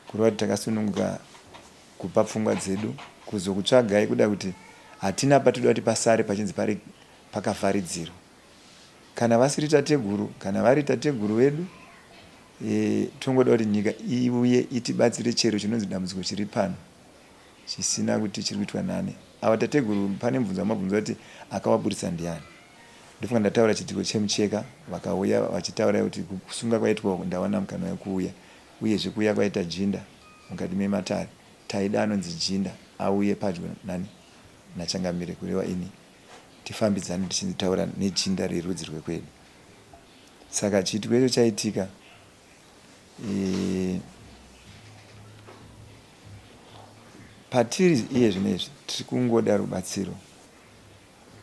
kureva kuti takasununguka kupa pfungwa dzedu kuzokutsvagai kuda kuti Hatina patinoda kuti pasare pachinzi pari pakavharidzirwa. Kana vasiri tateguru, kana vari tateguru vedu, e, tongoda kuti nyika iuye itibatsire chero chinonzi dambudziko chiri pano chisina kuti chiri kuitwa nani. Ava tateguru pane mubvunzo wamabvunza kuti akavaburitsa ndiani. Ndofunga ndataura chiitiko chemucheka vakauya vachitaura kuti kusunga kwaitwa ndawana mukana wekuuya uyezve kuuya kwaita jinda mukati mematare taida anonzi jinda auye padyo nani nachangamire kureva ini tifambidzane tichitaura nejinda rerudzi rwekwedu saka chiitiko icho chaitika e, patiri iye zvino izvi tiri kungoda rubatsiro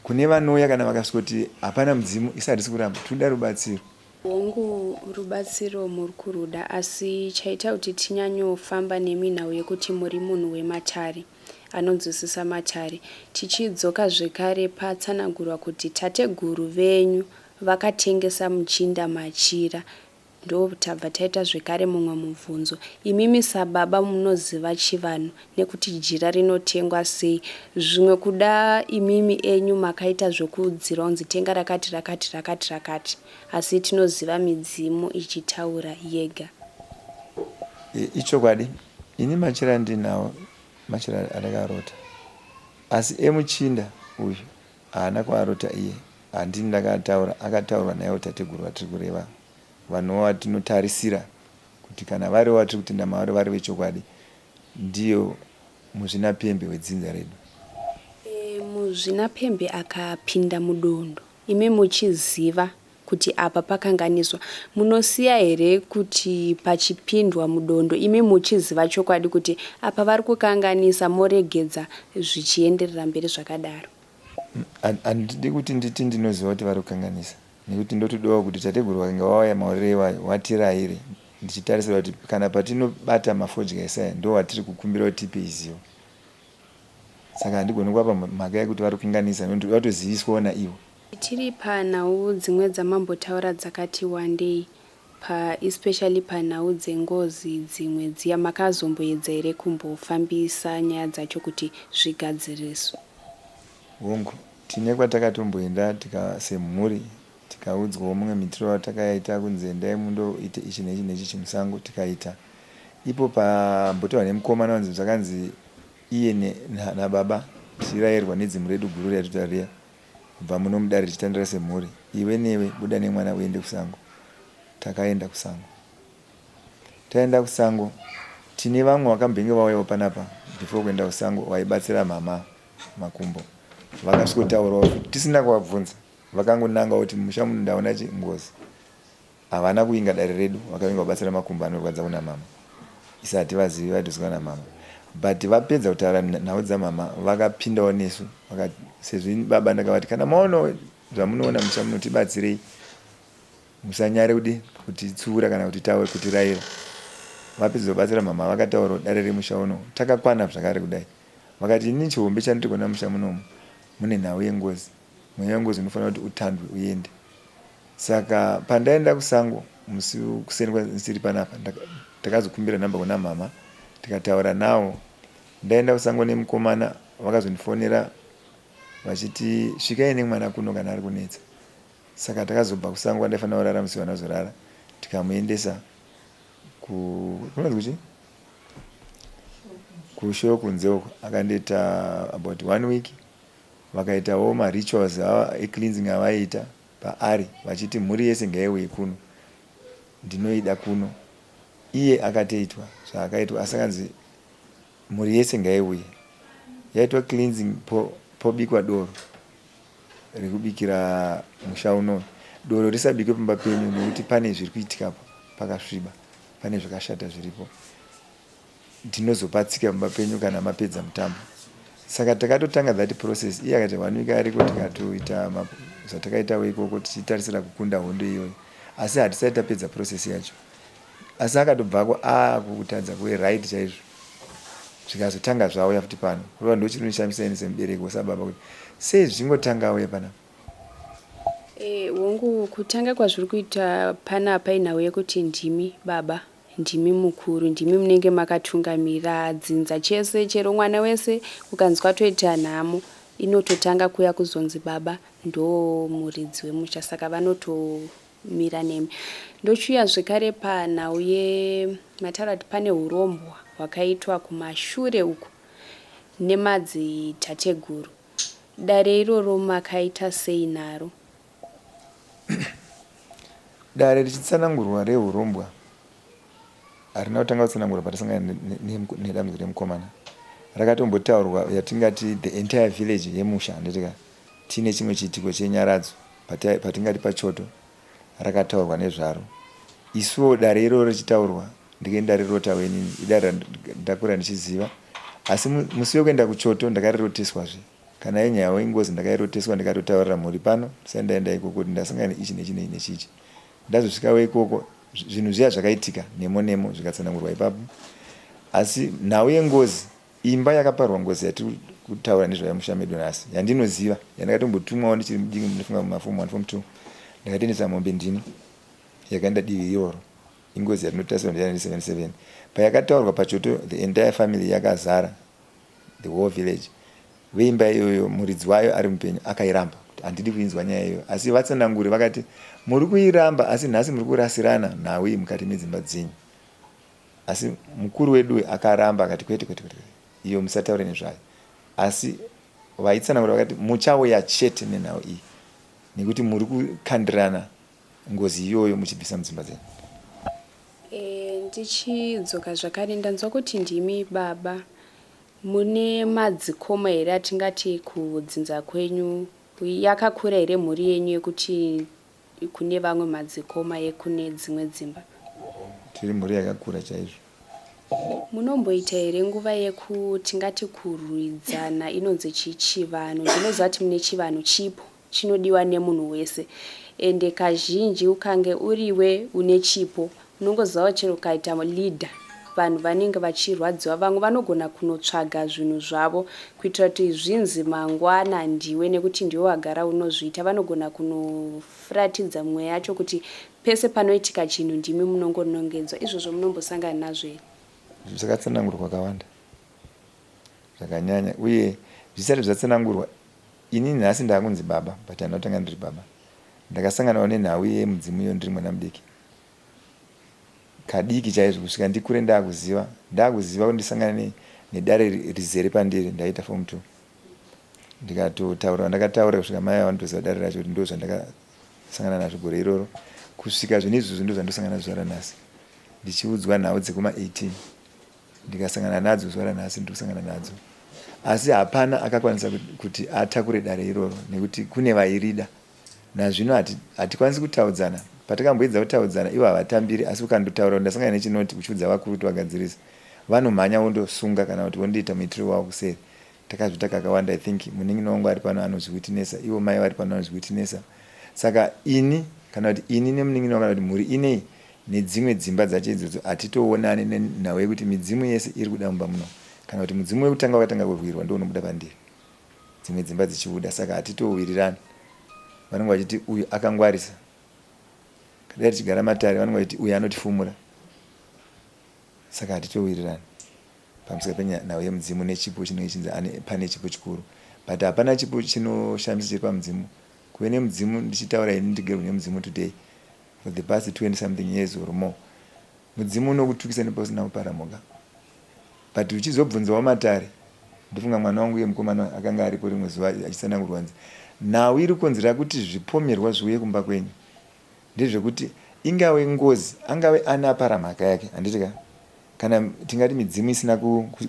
Kune vanouya kana vakasvikoti hapana mudzimu isu hatisi kuramba tinoda rubatsiro. Hongu rubatsiro muri kuruda asi chaita kuti tinyanyofamba nemi nhau yekuti muri munhu wematare anonzwisisa matare. Tichidzoka zvekare patsanangurwa kuti tateguru venyu vakatengesa muchinda machira Ndotabva taita zvekare mumwe mubvunzo. Imimi sababa munoziva chivanhu nekuti jira rinotengwa sei. Zvimwe kuda imimi enyu makaita zvekuudzirwa kunzi tenga rakati rakati rakati rakati. Asi tinoziva midzimu ichitaura yega. Ichokwadi ini machira andinawo machira andakarota asi emuchinda uyu haana kuarota iye Handini ndakaataura, akataurwa naivo tateguru vatiri kureva, vanova vatinotarisira kuti kana varivo vatiri kutenda mavari vari vechokwadi, ndiyo muzvinapembe wedzinza redu. E, muzvinapembe akapinda mudondo, imi muchiziva kuti apa pakanganiswa, munosiya here kuti pachipindwa mudondo imi muchiziva chokwadi kuti apa vari kukanganisa moregedza zvichienderera mberi zvakadaro? Handidi kuti nditi ndinoziva kuti vari kukanganisa nekuti ndotodawo kuti tateguru vakange vauya maorero iwayo watiraire ndichitarisira kuti kana patinobata mafodya esaya ndo watiri kukumbira kuti tipe izivo saka handigoni kuvapa mhaka yekuti vari kukanganisa nekuti vatoziviswawo naivo. Tiri panhau dzimwe dzamambotaura dzakati wandei Pa especially panhau dzengozi dzimwe dziya makazomboedza here kumbofambisa nyaya dzacho kuti zvigadziriswe? Hongu, tine kwatakatomboenda tika semhuri tikaudzwawo mumwe muitiro watakaita kunzi endai mundoite ichi neichi nechichi musango tikaita. Ipo pambotaurwa nemukomana wanzi zvakanzi iye nababa tichirairwa nedzimu redu guru riya totaura riya Kubva muno mudare tichitandara semhuri iwe newe buda nemwana uende kusango. Takaenda kusango. Taenda kusango tine vamwe vakambenge vauyawo panapa before kuenda kusango vaibatsira mhamha makumbo vakasvikotaurawo futi tisina kuvabvunza vakangonanga kuti mumusha muno ndaona chi ngozi. Havana kuvinga dare redu vakavinga kubatsira makumbo anorwadza kuna mama isu hativazivi vaitoziva namama but vapedza kutaura nhau dzamama vakapindawo nesu sezvo ini baba ndakavati kana maonawo zvamunoona musha muno tibatsirei musanyare kudi kutitsiura kana kutitaura kutiraira vapedza kubatsira mama vakataurawo dare remusha uno takakwana zvakare kudai vakati ini chihombe chandiri kuona musha munomu mune nhau yengozi mweya wengozi unofanira kuti utandwe uende Saka pandaenda kusango musi kuseni kwandisiri panapa ndakazokumbira number kuna mhamha tikataura nawo. Ndaenda kusango nemukomana vakazondifonera vachiti svikai nemwana kuno kana ari kunetsa. Saka takazobva kusango kwandaifanira kurara musi wandazorara tikamuendesa ku kunonzi kuchii kushow kunze uko akandoita about one week vakaitawo marituals ecleansing avaiita paari vachiti mhuri yese ngaiuye kuno ndinoida kuno iye akatoitwa zvaakaitwa asi akanzi mhuri yese ngaiuye yaitwa cleansing po, pobikwa doro rekubikira musha uno doro risabikwe pamba penyu nekuti pane zviri kuitikapo pakasviba pane zvakashata zviripo ndinozopatsika pamba penyu kana mapedza mutambo saka takatotanga that process iye akati one week ariko tikatoita zvatakaitawo ikoko tichitarisira kukunda hondo iyoyo asi hatisati tapedza process yacho asi akatobvako akutadza kuve right chaizvo zvikazotanga zvauya futi pano kureva ndochinoshamisa ini semubereki wesababa kuti sei zvichingotanga auya panapa eh, hongu kutanga kwazviri kuita panapa inhau yekuti ndimi baba Ndimi mukuru, ndimi munenge makatungamira dzinza chese, chero mwana wese kukanzi kwatoita nhamo inototanga kuya kuzonzi baba ndo muridzi wemusha saka vanotomira nemi. Ndochiuya zvekare panhau yemataura kuti pane hurombwa hwakaitwa kumashure uku nemadzitateguru. Dare iroro makaita sei naro? Dare richitsanangurwa rehurombwa harina kutanga kutsanangurwa patasangana nedambudziko remukomana. Rakatombotaurwa yatingati the entire village yemusha handiti ka tiine chimwe chiitiko chenyaradzo patingati pachoto rakataurwa nezvaro. Isuwo dare iroro richitaurwa ndike ndarirotawo inini idare randakura ndichiziva asi musi wekuenda kuchoto ndakariroteswazve. Kana yenyawo ingozi ndakairoteswa ndikatotaurira mhuri pano ndisati ndaenda ikoko kuti ndasangana neichi nechi nechi nechichi. Ndazosvikawo ikoko zvinhu zviya zvakaitika nemo nemo zvikatsanangurwa ipapo. Asi nhau yengozi imba yakaparwa ngozi yatiri kutaura nezvayo musha medu nhasi yandinoziva yandakatombotumwawo ndichiri mudiki ndinofunga mumafomu 1 form 2 ndakatendesa mombe ndini yakaenda divi iroro ingozi yatinotarisira ndiya 1977 payakataurwa pachoto the entire family yakazara the whole village veimba iyoyo muridzi wayo ari mupenyu akairamba kuti handidi kuinzwa nyaya iyoyo asi vatsananguri vakati muri kuiramba asi nhasi muri kurasirana nhau iyi mukati medzimba dzenyu asi mukuru wedu akaramba akati kwete kwete kwete iyo musataure nezvayo asi vaitsanangura vakati muchauya chete nenhau iyi nekuti muri kukandirana ngozi iyoyo muchibvisa mudzimba dzenyu. E, ndichidzoka zvakare ndanzwa kuti ndimi baba mune madzikoma here atingati kudzinza kwenyu yakakura here mhuri yenyu yekuti kune vamwe madzikoma ekune dzimwe dzimba? Tiri mhuri yakakura chaizvo. Munomboita here nguva yeku tingati kurwidzana inonzi chii chivanhu ndinoziva kuti mune chivanhu chipo chinodiwa nemunhu wese ende kazhinji ukange uriwe une chipo unongozivawo chero ukaita leader vanhu vanenge vachirwadziwa vamwe vanogona kunotsvaga zvinhu zvavo kuitira kuti zvinzi mangwana ndiwe nekuti ndiwe wagara unozviita vanogona kunofuratidza mweya yacho kuti pese panoitika chinhu ndimi munongonongedzwa izvozvo munombosangana nazvo here Zvakatsanangurwa kwakawanda zvakanyanya uye zvisati zvatsanangurwa Ini nhasi ndakunzi baba but handina kutanga ndiri baba. Ndakasanganawo nenhau yemudzimu iyo ndiri mwana mudiki. Kadiki chaizvo kusvika ndikure ndakuziva. Ndakuziva kuti ndisangane nedare rizere pandiri ndaita form 2. Ndikatotaura ndakataura kusvika mai ava vanotoziva dare racho kuti ndo zvandakasangana nazvo gore iroro. Kusvika zvinhu izvozvo ndo zvandosangana nazvo zuva ranhasi. Ndichiudzwa nhau dzekuma 18. Ndikasangana nadzo zuva ranhasi ndiri kusangana nadzo asi hapana akakwanisa kuti atakure dare iroro nekuti kune vairida. Nazvino hatikwanisi kutaudzana. Patakamboedza kutaudzana ivo havatambiri asi ukandotaura kuti ndasangana nechinoti uchiudza vakuru kuti vagadzirise vanomhanya wondosunga kana kuti wondoita muitiro wavo kuseri. Takazviita kakawanda I think munin'ina wangu ari pano anozviwitinesa ivo mai vari pano vanozviwitinesa saka ini kana kuti ini nemunin'ina wangu kana kuti mhuri inei nedzimwe dzimba dzacho idzodzo hatitoonani nenhau yekuti midzimu yese iri kuda mumba muno kana kuti mudzimu wekutanga wakatanga kurwirwa ndounobuda pandiri dzimwe dzimba dzichibuda saka hatitowirirani vanenge vachiti uyu akangwarisa kadai tichigara matare vanenge vachiti uyu anotifumura saka hatitowirirani pamusoro penhau yemudzimu nechipo chinenge chinzi pane chipo chikuru but hapana chipo chinoshamisa chiri pamudzimu kuve nemudzimu ndichitaura ini ndigerwe nemudzimu today for the past 20 something years or more mudzimu unokutukisa nepausina kupara mhuka but uchizobvunzawo matare ndofunga mwana wangu uye mukomana akanga aripo rimwe zuva achitsanangurwa nzi nhau iri konzera kuti zvipomerwa zviuye kumba kwenyu ndezvekuti ingave ngozi angave ani apara mhaka yake handiti ka kana tingati midzimu isina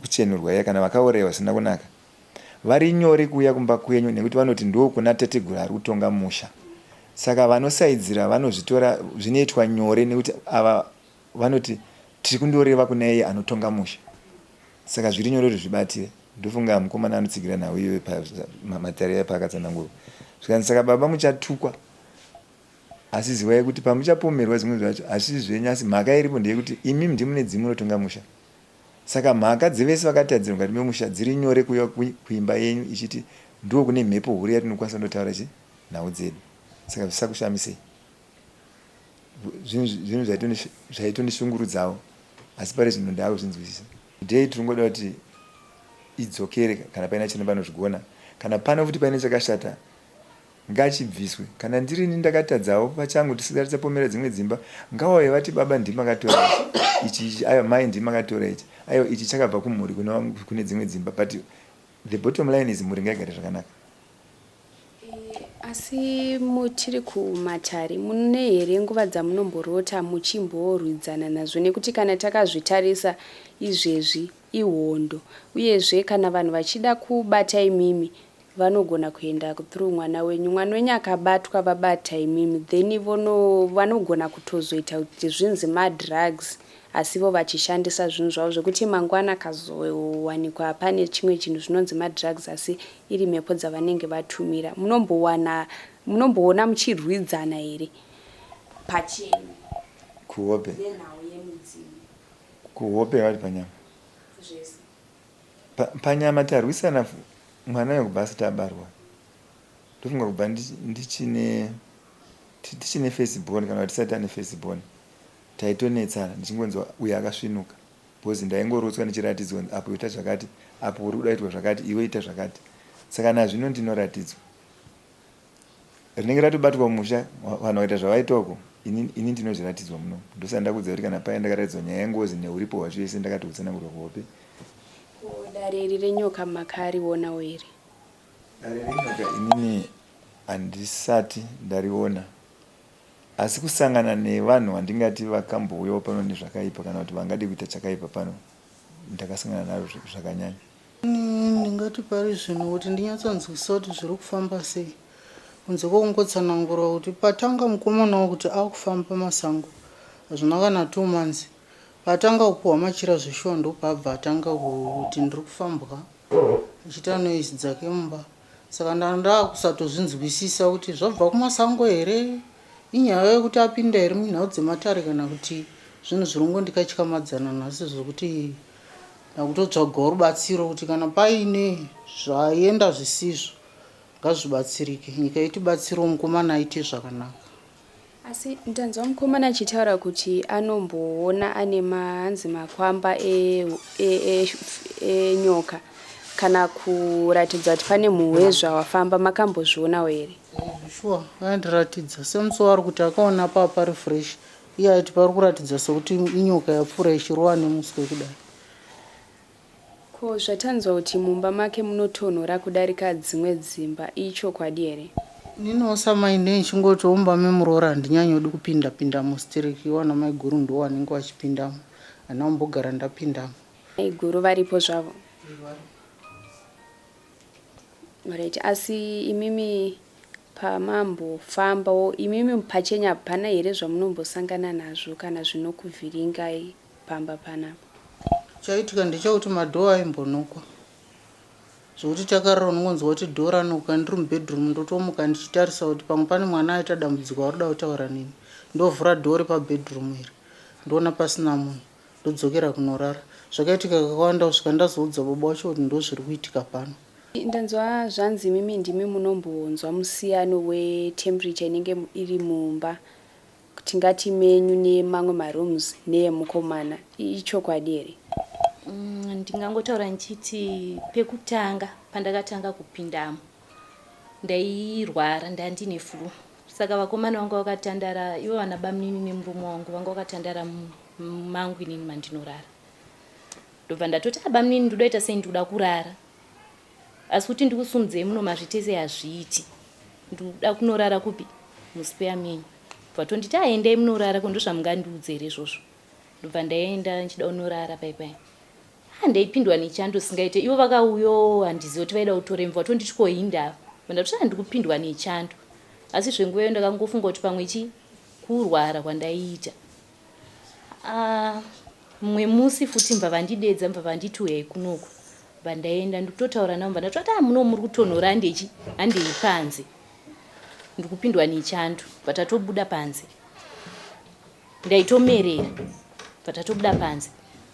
kuchenurwa iya kana vakaurayiwa zvisina kunaka Vari nyore kuuya kumba kwenyu nekuti vanoti ndokuna tateguru ari kutonga musha. Saka vanosaidzira vanozvitora zvinoitwa nyore nekuti ava vanoti tiri kundoreva kuna iye anotonga musha. Saka zviri nyore kuti zvibatire. Ndofunga mukomana anotsigira nhau iyoyo pamatare aya paakatsanangurwa. Zvikanzi saka baba muchatukwa asi zivai kuti pamuchapomerwa zvimwe zvacho hazvisi zvenyu asi mhaka iripo ndeyekuti imi ndimune dzimu rinotonga musha. Saka mhaka dzevese vakatadzirwa mukati memusha dziri nyore kuuya kuimba yenyu ichiti ndiko kune mhepo huru yatinokwanisa kundotaura chi nhau dzedu. Saka zvisakushamisei. Zvinhu zvaitondishungurudzawo asi pari zvino ndaakuzvinzwisisa. Today tiri kungoda kuti idzokere kana paina chiremba anozvigona. Kana pano futi paine chakashata ngachibviswe. Kana ndirini ndakatadzawo pachangu tisati tapomera dzimwe dzimba ngavauye vati baba ndimi makatora ichi ichi ichi aiwa mai ndimi makatora ichi aiwa ichi chakabva kumhuri kune dzimwe dzimba but the bottom line is mhuri ngaigare zvakanaka. Asi muchiri kumatare mune here nguva dzamunomborota muchimborwidzana nazvo nekuti kana takazvitarisa izvezvi ihondo uyezve kana vanhu vachida kubata imimi vanogona kuenda through mwana wenyu mwana wenyu akabatwa vabata imimi then vono vanogona kutozoita kuti zvinzi madrugs asi ivo vachishandisa zvinhu zvavo zvekuti mangwana akazowanikwa pane chimwe chinhu zvinonzi madrugs asi iri mhepo dzavanenge vatumira munombowana munomboona muchirwidzana here pachenyu Kuhope. Nenhau yemidzimu. Kuhope vari panyama. Zvese. Pa, panyama tarwisana mwana uyo kubva asati abarwa. Ndofunga kubva ndichine tichine first born kana kuti tisati ane first born taitonetsana ndichingonzwa uyo akasvinuka because ndaingorotswa ndichiratidzwa apo ita zvakati apo uri kuda kuitwa zvakati iwe ita zvakati saka nazvino ndinoratidzwa Rinenge ratobatwa musha vanhu vakaita zvavaita uko ini ini ndinozviratidzwa muno ndosaka ndakuudza kuti kana paya ndakaratidzwa nyaya yengozi neuripo hwacho yese ndakatotsanangurwa kuhope. Ko dare iri renyoka makarionawo here? Dare renyoka inini handisati ndariona asi kusangana nevanhu vandingati vakambouyawo pano nezvakaipa kana kuti vangade kuita chakaipa pano ndakasangana naro zvakanyanya. Ini ndingati pari zvino kuti ndinyatsonzwisisa kuti zviri kufamba sei kunze kwekungotsanangura kuti patanga mukomana wo kuti akufamba masango hazvina kana two months paatanga kupuhwa machira zveshuwa ndopaabva atanga kuti ndiri kufambwa achiita noise dzake mumba saka ndaakusatozvinzwisisa kuti zvabva kumasango here inyaya yekuti apinda here munhau dzematare kana kuti zvinhu zviri kungondikatyamadzana nhasi zvekuti Ndakutotsvagawo rubatsiro kuti kana paine zvaenda zvisizvo ngazvibatsirike nyika itibatsirewo mukomana aite zvakanaka. Asi ndanzwa mukomana achitaura kuti anomboona ane hanzi makwamba enyoka e, e, kana kuratidza kuti pane muhwezva wafamba makambozvionawo here? Shuwa andiratidza semusi waari kuti akaona paa pari fresh Iye aiti pari kuratidza sekuti inyoka yapfuura ichirova nemuswe kudai. Ko zvatanzwa kuti mumba make munotonhora kudarika dzimwe dzimba ichokwadi here? Ininiwo samai ndenge ndichingotiwo mumba memuroora handinyanyodi kupinda pindamo stereki ivo ana maiguru ndivo vanenge vachipindamo handina kumbogara ndapindamo. Maiguru varipo zvavo? Alright, asi imimi Pamambofambawo imimi pachenyu hapana here zvamunombosangana nazvo kana zvinokuvhiringai pamba panapa? Chaiitika ndechekuti madoor aimbonokwa zvekuti takarara unongonzwa kuti door ranoka ndiri mubedroom ndotomuka ndichitarisa kuti pamwe pane mwana aita dambudziko arikuda kutaura neni ndovhura door repabedroom iri ndoona pasina munhu ndodzokera kunorara zvakaitika kakawanda kusvika ndazoudza baba vacho kuti ndozviri kuitika pano. Ndanzwa zvanzi imimi ndimi munombonzwa musiyano we temperature inenge iri mumba tingati menyu nemamwe marooms neyemukomana ichokwadi here? Ndingangotaura ndichiti pekutanga pandakatanga kupindamo ndairwara ndandine flu saka vakomana vanga vakatandara ivo vana bamunini nemurume wangu vanga vakatandara mangu inini mandinorara ndobva ndatoti ah bamunini ndoda kuita sei ndikuda kurara asi kuti ndikusumudzei muno mazvitese hazviiti ndikuda kunorara kupi muspeya menyu bva tonditi aendei ah, munorara ko ndozvamungandiudze here izvozvo ndobva ndaenda ndichida kunorara pai pai ah, ndaipindwa nechando singaite ivo vakauyo handizivi kuti vaida kutore mvua tonditi ko hindava ndati ah, ndikupindwa nechando asi zvenguva iyo ndakangofunga kuti pamwe chi kurwara kwandaiita Ah, mumwe musi futi mbva vandidedza mbva vanditi uyai kunoku bva ndaenda ndikutotaura navo mbva ndatoti ah muno muri kutonhora handechi handei panze ndikupindwa nechando bva tatobuda panze ndaitomerera bva tatobuda panze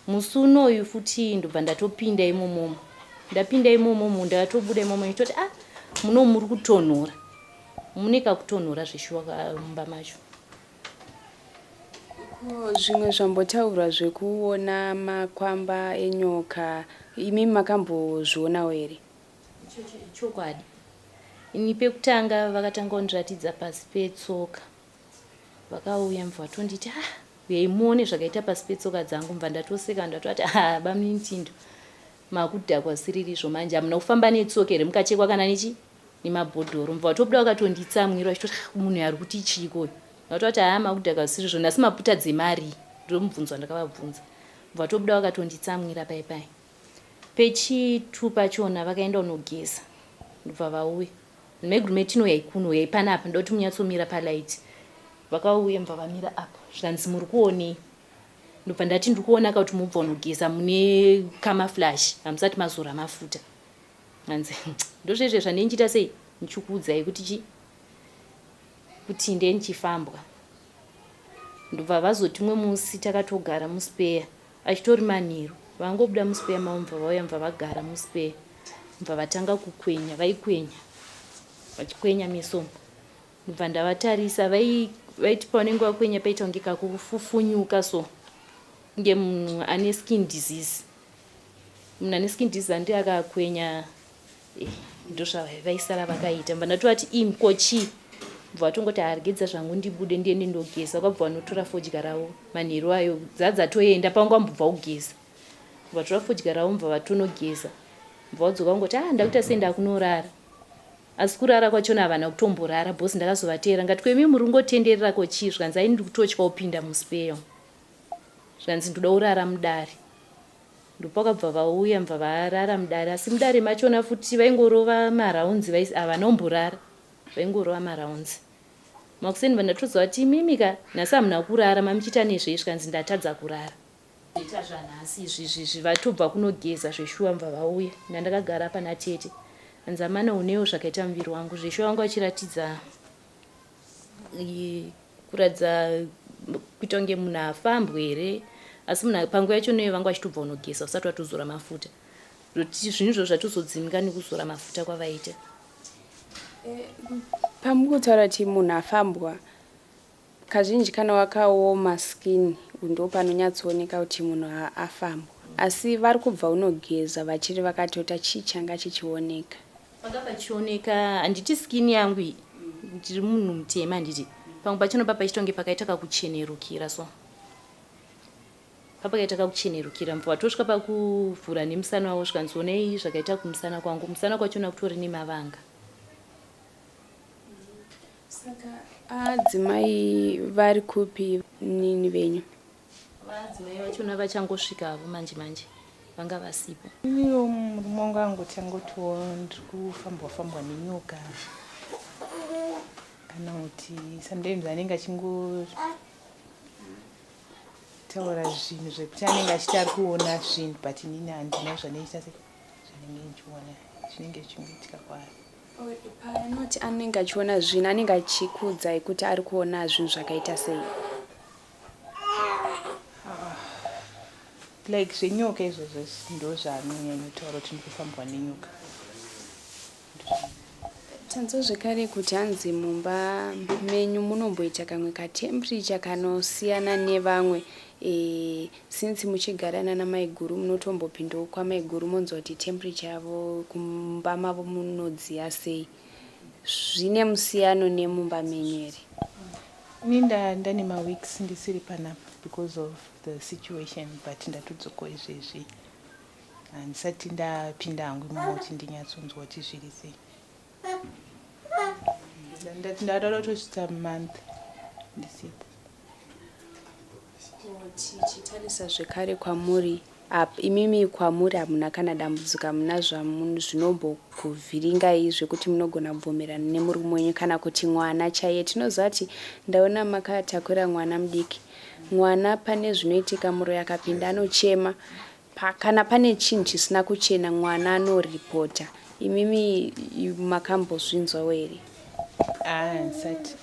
musi unoyu futi ndobva ndatopinda imomomo ndapinda imomomo ndatobuda imomo nditoti ah muno muri kutonhora mune kakutonhora zveshuwa mumba macho Ko zvimwe zvambotaurwa zvekuona makwamba enyoka imimi makambozvionawo here? Ichocho ichokwadi. Ini pekutanga vakatanga kundiratidza pasi petsoka. Vakauya mubva vatonditi ah uyai muone zvakaita pasi petsoka dzangu mubva ndatoseka ndatoti ah bamunini Tindo makudhakwa siririzvo manje hamuna kufamba netsoka here mukachekwa kana nechi nemabhodhoro mubva vatobuda vakatonditsamwira vachitoti ah, munhu ari kuti chiiko uyu ndatoti haa makudhakwa zisirizvo nhasi maputa dzemari ndomubvunzo wandakavabvunza mubva vatobuda vakatonditsamwira pai pai Pechi 2 pachona vakaenda kunogeza ndobva vauya. Maiguru mai Tino uyai kuno uyai panapa ndoda kuti munyatsomira palight. Vakauya ndobva vamira apa zvikanzi muri kuonei? Ndobva ndati ndiri kuona ka kuti mubva kunogeza mune camouflage hamusati mazora mafuta. Hanzi ndozvezve zvandenge ndichiita sei ndichikuudzai kuti chi kuti ndee ndichifambwa. Ndobva vazoti umwe musi takatogara muspeya Achitori manheru vangobuda muspeya mavo mubva vauya mubva vagara muspeya mubva vatanga kukwenya vaikwenya vachikwenya meso umu ndobva ndavatarisa vaiti pavanenge vakwenya paita kunge kakufufunyuka so kunge munhu ane skin disease munhu ane skin disease andi akakwenya Eh, ndozvavaisara vakaita mba ndatovati im ko chii bva vatongoti haregedza zvangu ndibude ndiende ndogeza kwabva vanotora fodya ravo manheru ayo dzadzatoenda panga vambobva kugeza vatora fodya ravo mubva vatonogeza mubva vadzoka vangoti ah ndakuita sei ndakunorara asi kurara kwachona havana kutomborara bhosi ndakazovateera ngati kwemi muri kungotenderera ko chii zvikanzi ai ndiri kutotya kupinda muspeyo zvikanzi ndoda kurara mudare Ndopakabva vauya mbva varara mudare asi mudare machona futi vaingorova marounds havana kumborara vaingorova marounds. Makuseni bva ndatoziva kuti imimi ka nhasi hamuna kurara mamuchiita nezvei zvikanzi ndatadza kurara. Zvoita zvanhasi izvi izvi vatobva kunogeza zveshuwa mbva vauya ndandakagara pana tete hanzi amana unewo zvakaita muviri wangu zveshuwa vanga vachiratidza kuratidza kuita kunge munhu afambwe here asi munhu panguva yacho noyo vanga vachitobva unogeza usati watozora mafuta zvokuti zvinhu izvozvo zvatozodzimika nekuzora mafuta kwavaita eh, pamukutaura kuti munhu afambwa kazhinji kana wakaoma skin ndo panonyatsooneka kuti munhu afambwa asi vari kubva unogeza vachiri vakatota chii changa chichioneka Panga pachioneka handiti skin yangu iyi ndiri munhu mutema handiti pamwe pachona pa pachitonge pakaita kakuchenerukira so papakaita kakuchenerukira mubva watosvika pakuvhura nemusana wavo zvikanzi onei zvakaita kumusana kwangu musana kwachona kutori nemavanga saka adzimai vari kupi nini venyu Vadzimai vachona vachangosvika havo manje manje vanga vasipo. Iniwo murume wangu angoti angotiwo ndiri kufambwa fambwa nenyoka kana kuti sometimes anenge achingotaura zvinhu zvekuti anenge achiti ari kuona zvinhu but inini handina zvanoita se zvanenge ndichiona zvinenge zvichingoitika kwaari. Paanoti anenge achiona zvinhu anenge achikuudzai kuti ari kuona zvinhu zvakaita sei? Like zvenyoka izvozvo ndozvaanonyanyotaura kuti ndikufambwa nenyoka. Tanzwa zvekare kuti hanzi mumba menyu munomboita kamwe katemperature kanosiyana nevamwe e, since muchigara nana maiguru munotombopindawo kwamaiguru monzwa kuti temperature yavo kumba mavo munodziya sei zvine musiyano nemumba menyu here? Ini ndane maweeks ndisiri panapa because of the situation but ndatodzokawo izvezvi handisati ndapinda hangu imomo kuti ndinyatsonzwa kuti zviri sei ndati ndada kutosvitsa month ndisipo Tichitarisa zvekare kwamuri imimi kwamuri hamuna kana dambudziko hamuna zvinombokuvhiringai zvekuti munogona kubvumirana nemurume wenyu kana kuti mwana chaiye tinoziva kuti ndaona makatakura mwana mudiki mwana pane zvinoitika muroyi akapinda anochema pa, kana pane chinhu chisina kuchena mwana anoripota imimi makambozvinzwawo here ah, ndisati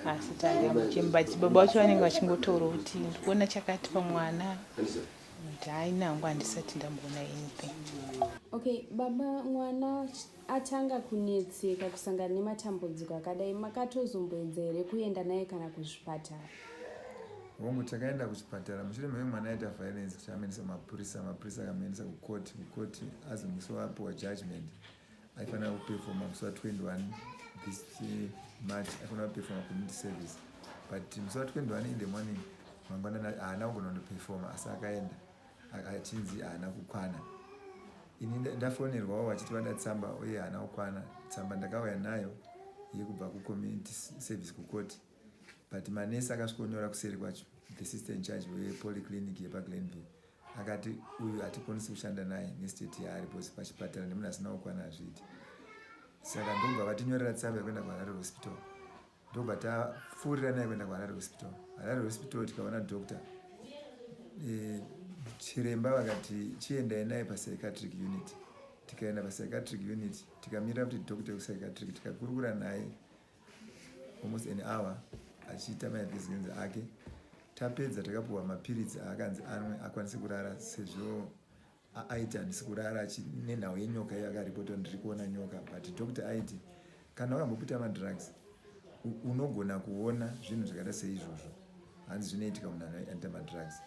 asi tangambochema but baba vacho vanenge vachingotaura kuti ndikuona chakati pamwana kuti haina hangu handisati ndamboona anything okay baba mwana atanga kunetseka kusangana nematambudziko akadai makatozomboedza here kuenda naye kana kuzvipatara Hongu takaenda kuchipatara mushure meve mwana aita violence takamuendesa kumapurisa mapurisa akamuendesa kukoti kukoti azi musi wapuwa judgment Aifanira kupefoma musi wa21 this March, aifanira kupefoma community service, but musi wa21 in the morning, mangwanani, haana kugona kundopefoma, asi akaenda achinzi haana kukwana. Ini ndafonerwawo vachiti vada tsamba uye haana kukwana. Tsamba ndakauya nayo yekubva kucommunity service kucourt, but manesi akasvikonyora kuseri kwacho. The sister in charge wepolyclinic yepaGlenview akati uyu hatikwanisi kushanda naye nestate yaari, because pachipatara nemunhu asina kukwana hazviiti. Saka ndobva vatinyorera tsamba yekuenda kuHarare Hospital, ndobva tapfuurira naye kuenda kuHarare Hospital. Harare Hospital tikaona doctor, chiremba vakati chiendai naye papsychiatric unit. Tikaenda papsychiatric unit, tikamirira kuti doctor wekupsychiatric, tikakurukura naye almost an hour achiita mainvestigations ake. Tapedza, takapiwa mapiritsi aakanzi anwe akwanise kurara, sezvo aiti handisi kurara nenhau yenyoka iyo akaripota, ndiri kuona nyoka. But doctor aiti kana wakamboputa madrugs unogona kuona zvinhu zvakaita seizvozvo, hanzi zvinoitika munhu anoita madrugs.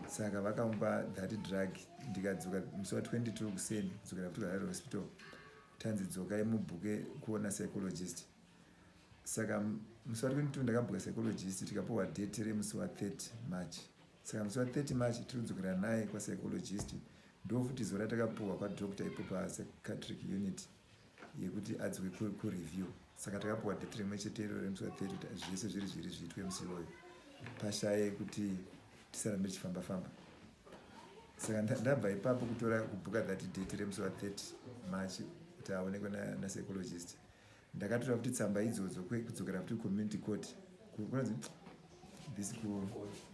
Saka vakamupa that drug. Ndikadzoka musi wa22 kuseni, kudzokera futi kuHarare Hospital, tanzi dzokai mubhuke kuona psychologist. Saka musi wa22 ndakabhuka psychologist, tikapiwa date remusi wa30 March. Saka musi wa30 March tiri kudzokera naye kwapsychologist. Ndofuti zuva ratakapiwa kwadoctor ipo papsychiatric unit yekuti adzoke kureview. Saka takapiwa date rimwe chete iro remusi wa30, kuti zvese zviri zviitwe musi iwoyo, pashaye kuti tisarambe tichifamba famba. Saka ndabva ipapo kutora kubhuka that date remusi wa30 March kuti aonekwe napsychologist, ndakatora futi tsamba idzodzo kudzokera futi community court, kunonzi this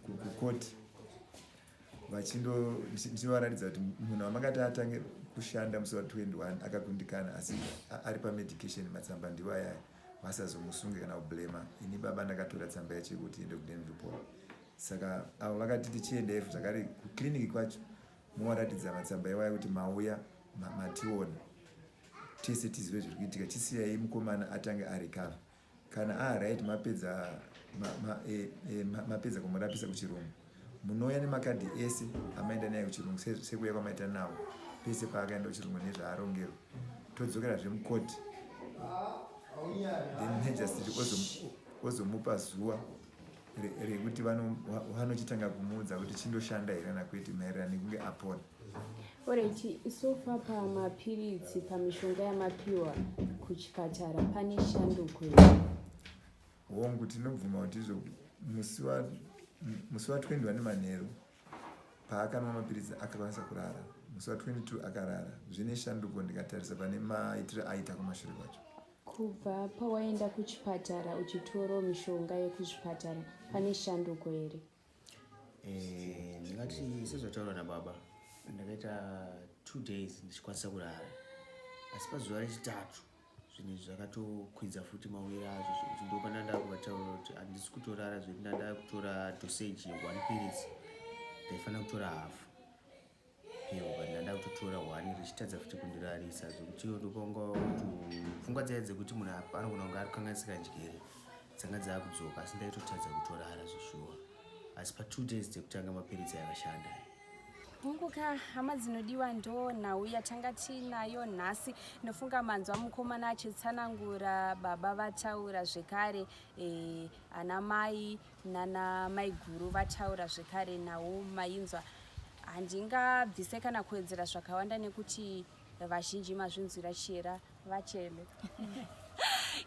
kucourt, vachindo ndichivaratidza kuti munhu wamakati atange kushanda musi wa21 akakundikana, asi ari pamedication, matsamba ndiwo ayaya, vasazomusunge kana kublema ini. Baba, ndakatora tsamba yacho yekuti iende kuGlenview Poly. Saka avo vakati tichiendai zvakare kukliniki kwacho, movaratidza matsamba iwaya kuti mauya mationa tese, tizive zviri kuitika. Chisiyai mukomana atange arecover. Kana aright, mapedza mapedza kumurapisa kuchirungu, munouya nemakadhi ese amaenda naye kuchirungu, sekuuya kwamaita nawo pese paakaenda kuchirungu nezvaarongerwa. Todzokerazve mukoti, then magistrate ozomupa zuva rekuti vanochitanga kumuudza kuti chindoshanda here kana kwete, maererano nekunge apona. Alright, so far pamapiritsi, pamishonga yamapiwa kuchipatara, pane shanduko here? Hongu, tinobvuma kuti izvo musi wa21 manheru paakanwa mapiritsi akakwanisa kurara. Musi wa22 akarara. Zvine shanduko ndikatarisa pane maitiro aita kumashure kwacho. Kubva pawaenda kuchipatara uchitoro mishonga yekuzvipatara, pane shanduko here? Ndingati sezvataurwa nababa, ndakaita 2 days ndichikwanisa kurara, asi pazuva rechitatu zvinhu izvi zvakatokwidza futi mawiri azvo, zvekuti ndopanda ndakuvataurira kuti handisi kutorara, zvekuti ndanda kutora dosage yeone piritsi, ndaifanira kutora hafu pill, but ndanda kutotora one, richitadza futi kundirarisa, zvekuti iyo ndopanga kuti pfungwa dzaya dzekuti munhu anogona kunge ari kukanganisika njere dzanga dzaakudzoka, asi ndaitotadza kutorara zveshuwa. Asi pa2 days dzekutanga mapiritsi akashanda. Hunguka, hama dzinodiwa, ndo nhau yatanga tiinayo nhasi. Nofunga manzwa mukomana achitsanangura, baba vataura zvekare, ana mai nana maiguru vataura zvekare. Nhau mainzwa, handingabvise kana kuwedzera zvakawanda nekuti vazhinji mazvinzwira. Chiyera vacheme.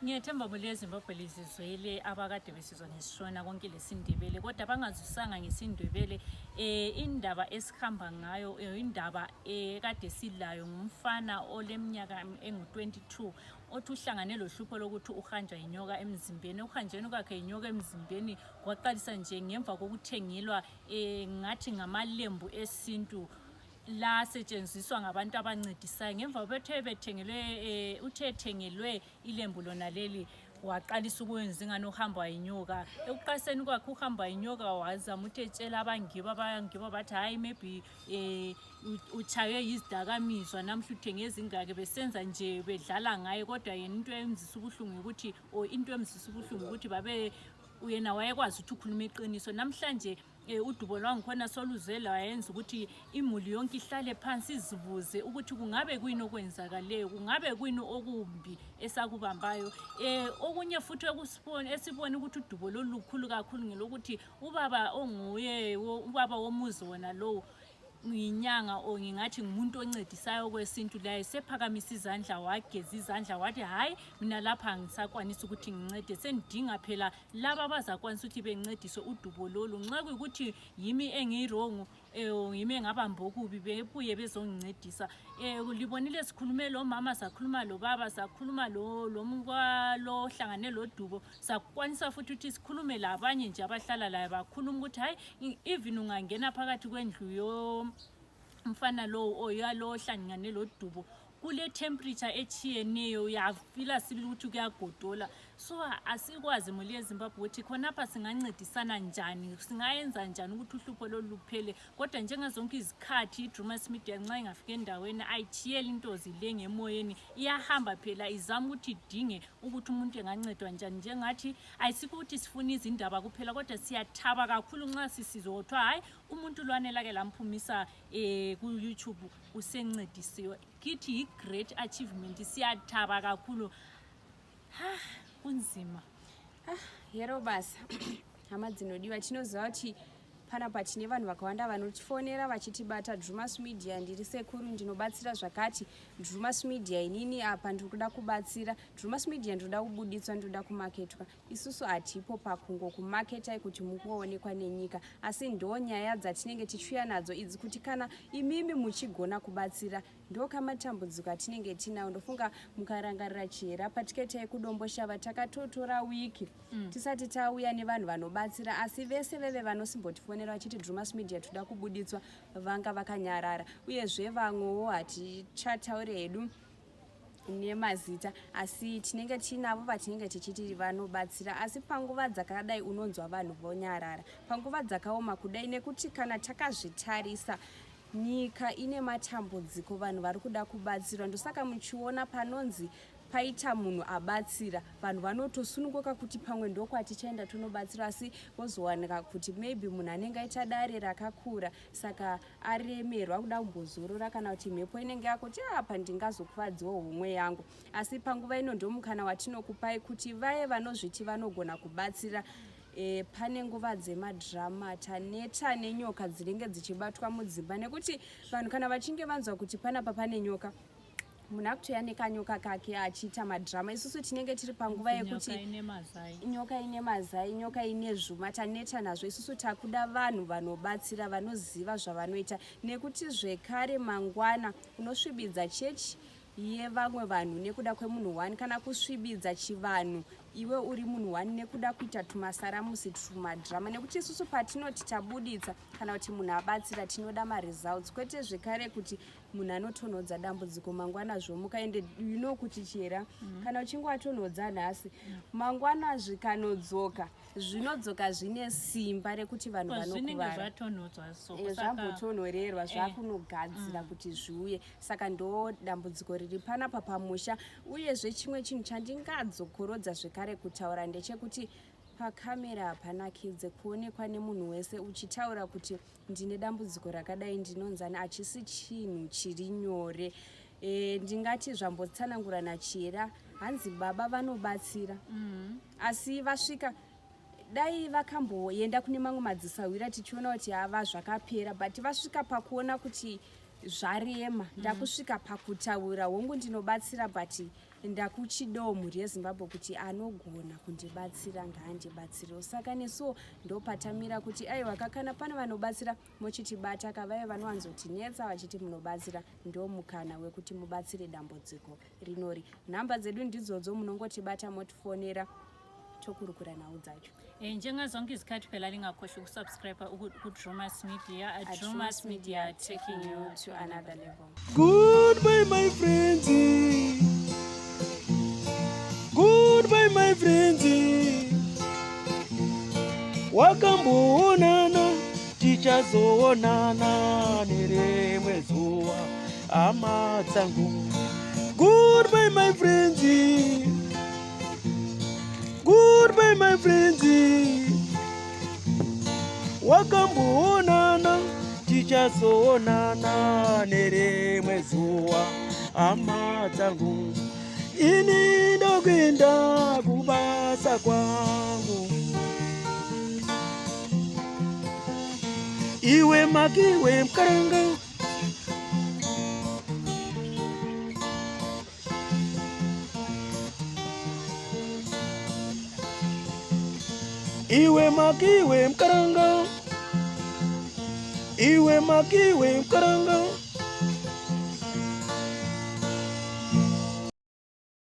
Ngiyethemba muli eZimbabwe lizizwele abakade besizwa ngesishona konke lesiNdebele, kodwa bangazwisanga ngesiNdebele. Indaba esihamba ngayo, indaba ekade silayo ngumfana oleminyaka engu-22 othi uhlangane lohlupho lokuthi uhanjwa yinyoka emzimbeni. Ekuhanjeni kwakhe yinyoka emzimbeni kwaqalisa nje ngemva kokuthengelwa ngathi ngamalembu esintu la asetshenziswa ngabantu abancedisayo. Ngemva bethe bethengelwe, uthe ethengelwe ilembu lona leli, waqalisa ukwenza ingani uhamba yinyoka. Ekuqaliseni kwakhe uhamba yinyoka, wazama ukuthi etshela abangibo, abangibo bathi hhayi, maybe utshaywe yizidakamizwa, namhla uthenge ezingaki, besenza nje bedlala ngaye. Kodwa yena into emzisa ubuhlungu ukuthi, or into emzisa ubuhlungu ukuthi babe yena wayekwazi ukuthi ukhuluma iqiniso namhlanje. um udubo lwangikhona soluze lwayenza ukuthi imuli yonke ihlale phansi izibuze ukuthi kungabe kuyini okwenzakaleyo, kungabe kuyini okumbi esakubambayo. Um okunye futhi esibone ukuthi udubo lolu lukhulu kakhulu ngelokuthi ubaba onguye ubaba womuzi wona lowo ngiyinyanga or ngingathi ngumuntu oncedisayo kwesintu laye sephakamisa izandla wageza izandla wathi hhayi mina lapha angisakwanisi ukuthi ngincede sendidinga phela laba abazakwanisa ukuthi bencedise udubo lolu nxa kuyikuthi yimi engiyirongo um yimi engabamba okubi bebuye bezongincedisa um libonile sikhulume lomama sakhuluma lobaba sakhuluma lomkalohlangane lodubo sakwanisa futhi ukuthi sikhulume labanye nje abahlala laye bakhuluma ukuthi hhayi even ungangena phakathi kwendlu yomfana lowo oyalo ohlangane lodubo kule temperature etshiyeneyo uyafila sibili ukuthi kuyagodola so asikwazi muli yezimbabwe ukuthi khonapha singancedisana njani singayenza njani ukuthi uhlupho lolu luphele kodwa njengazonke izikhathi idrumas media nxa ingafika endaweni ayithiyeli into zilenge emoyeni iyahamba phela izama ukuthi idinge ukuthi umuntu engancedwa njani njengathi ayisikho ukuthi sifuna izindaba kuphela kodwa siyathaba kakhulu nxa sisizwa kuthiwa hhayi umuntu lwanelake lamphumisa um ku-youtube usencedisiwe kithi yi-great achievement siyathaba kakhulu ha kunzima ah, hero basa hama dzinodiwa tinoziva kuti panapa tine vanhu vakawanda vanotifonera vachitibata drumas media ndiri sekuru ndinobatsira zvakati drumas media inini apa ndiri kuda kubatsira drumas media ndinoda kubuditswa ndinoda kumaketwa isusu hatipo pakungokumaketai kuti mukuonekwa nenyika asi ndo nyaya dzatinenge tichiuya nadzo idzi kuti kana imimi muchigona kubatsira ndokamatambudziko atinenge tinawo ndofunga mukarangarira chihera patiketi yekudomboshava takatotora wiki mm. tisati tauya nevanhu vanobatsira asi vese veve vanosimbotifonera vachiti drumas media toda kubuditswa vanga vakanyarara uyezve vamwewo hatichataure hedu nemazita asi tinenge tiinavo vatinenge tichiti vanobatsira asi panguva dzakadai unonzwa vanhu vonyarara panguva dzakaoma kudai nekuti kana takazvitarisa nyika ine matambudziko vanhu vari kuda kubatsirwa ndosaka muchiona panonzi paita munhu abatsira vanhu vanotosununguka kuti pamwe ndokwatichaenda tonobatsira asi vozowanika kuti maybe munhu anenge aita dare rakakura saka aremerwa kuda kumbozorora kana kuti mhepo inenge yakuti apa ndingazokuvadziwo homwe yangu asi panguva ino ndomukana watinokupai kuti vaye vanozviti vanogona kubatsira E, pane nguva dzemadrama taneta nenyoka dzinenge dzichibatwa mudzimba nekuti vanhu kana vachinge vanzwa kuti panapa pane nyoka munhu akutouya nekanyoka kake achiita madrama isusu tinenge tiri panguva yekuti nyoka ine mazai nyoka ine zvuma taneta nazvo isusu takuda vanhu vanobatsira vanoziva zvavanoita nekuti zvekare mangwana unosvibidza chechi yevamwe vanhu nekuda kwemunhu one kana kusvibidza chivanhu iwe uri munhu one nekuda kuita tumasaramusi tumadrama nekuti isusu patinoti tabuditsa kana kuti munhu abatsira tinoda maresults kwete zvekare kuti munhu anotonhodza dambudziko mangwana zvomuka ende you know kuti chera mm -hmm. kana uchinge watonhodza nhasi mm -hmm. mangwana zvikanodzoka zvinodzoka zvine simba rekuti vanhu vanokuvara eh, zvambotonhorerwa eh. zvakunogadzira mm. kuti zviuye saka ndo dambudziko riri panapa pamusha uyezve chimwe chinhu chandingadzokorodza zvekare kutaura ndechekuti pakamera hapanakidze kuonekwa nemunhu wese uchitaura kuti ndine dambudziko rakadai ndinonzani hachisi chinhu chiri nyore e, ndingati zvambotsanangura nachihera hanzi baba vanobatsira mm -hmm. asi vasvika dai vakamboenda kune mamwe madzisahwira tichiona kuti hava zvakapera but vasvika pakuona kuti zvarema mm. ndakusvika pakutaura hongu ndinobatsira but ndakuchidawo mhuri yezimbabwe kuti anogona kundibatsira ngaandibatsirewo saka nesuwo ndopatamira kuti aiwa kakana pane vanobatsira mochitibata kavaya vanowanzotinetsa vachiti munobatsira ndomukana wekuti mubatsire dambudziko rinori nhamba dzedu ndidzodzo munongotibata motifonera tokurukura nhau dzacho Eh, njengazonke izikhathi phela lingakhohlwa ukusubscribe ku-drumas media drumas media taking you to another level goodbye my friends goodbye my friends wakamboonana tichazoonana nerimwe zuva hama dzangu goodbye my friends Goodbye my friends. Wakamboonana, tichazoonana nerimwe zuva, hama dzangu. Ini ndokuenda kubasa kwangu. Iwe makiwe mkaranga. Iwe makiwe mkaranga. Iwe makiwe mkaranga.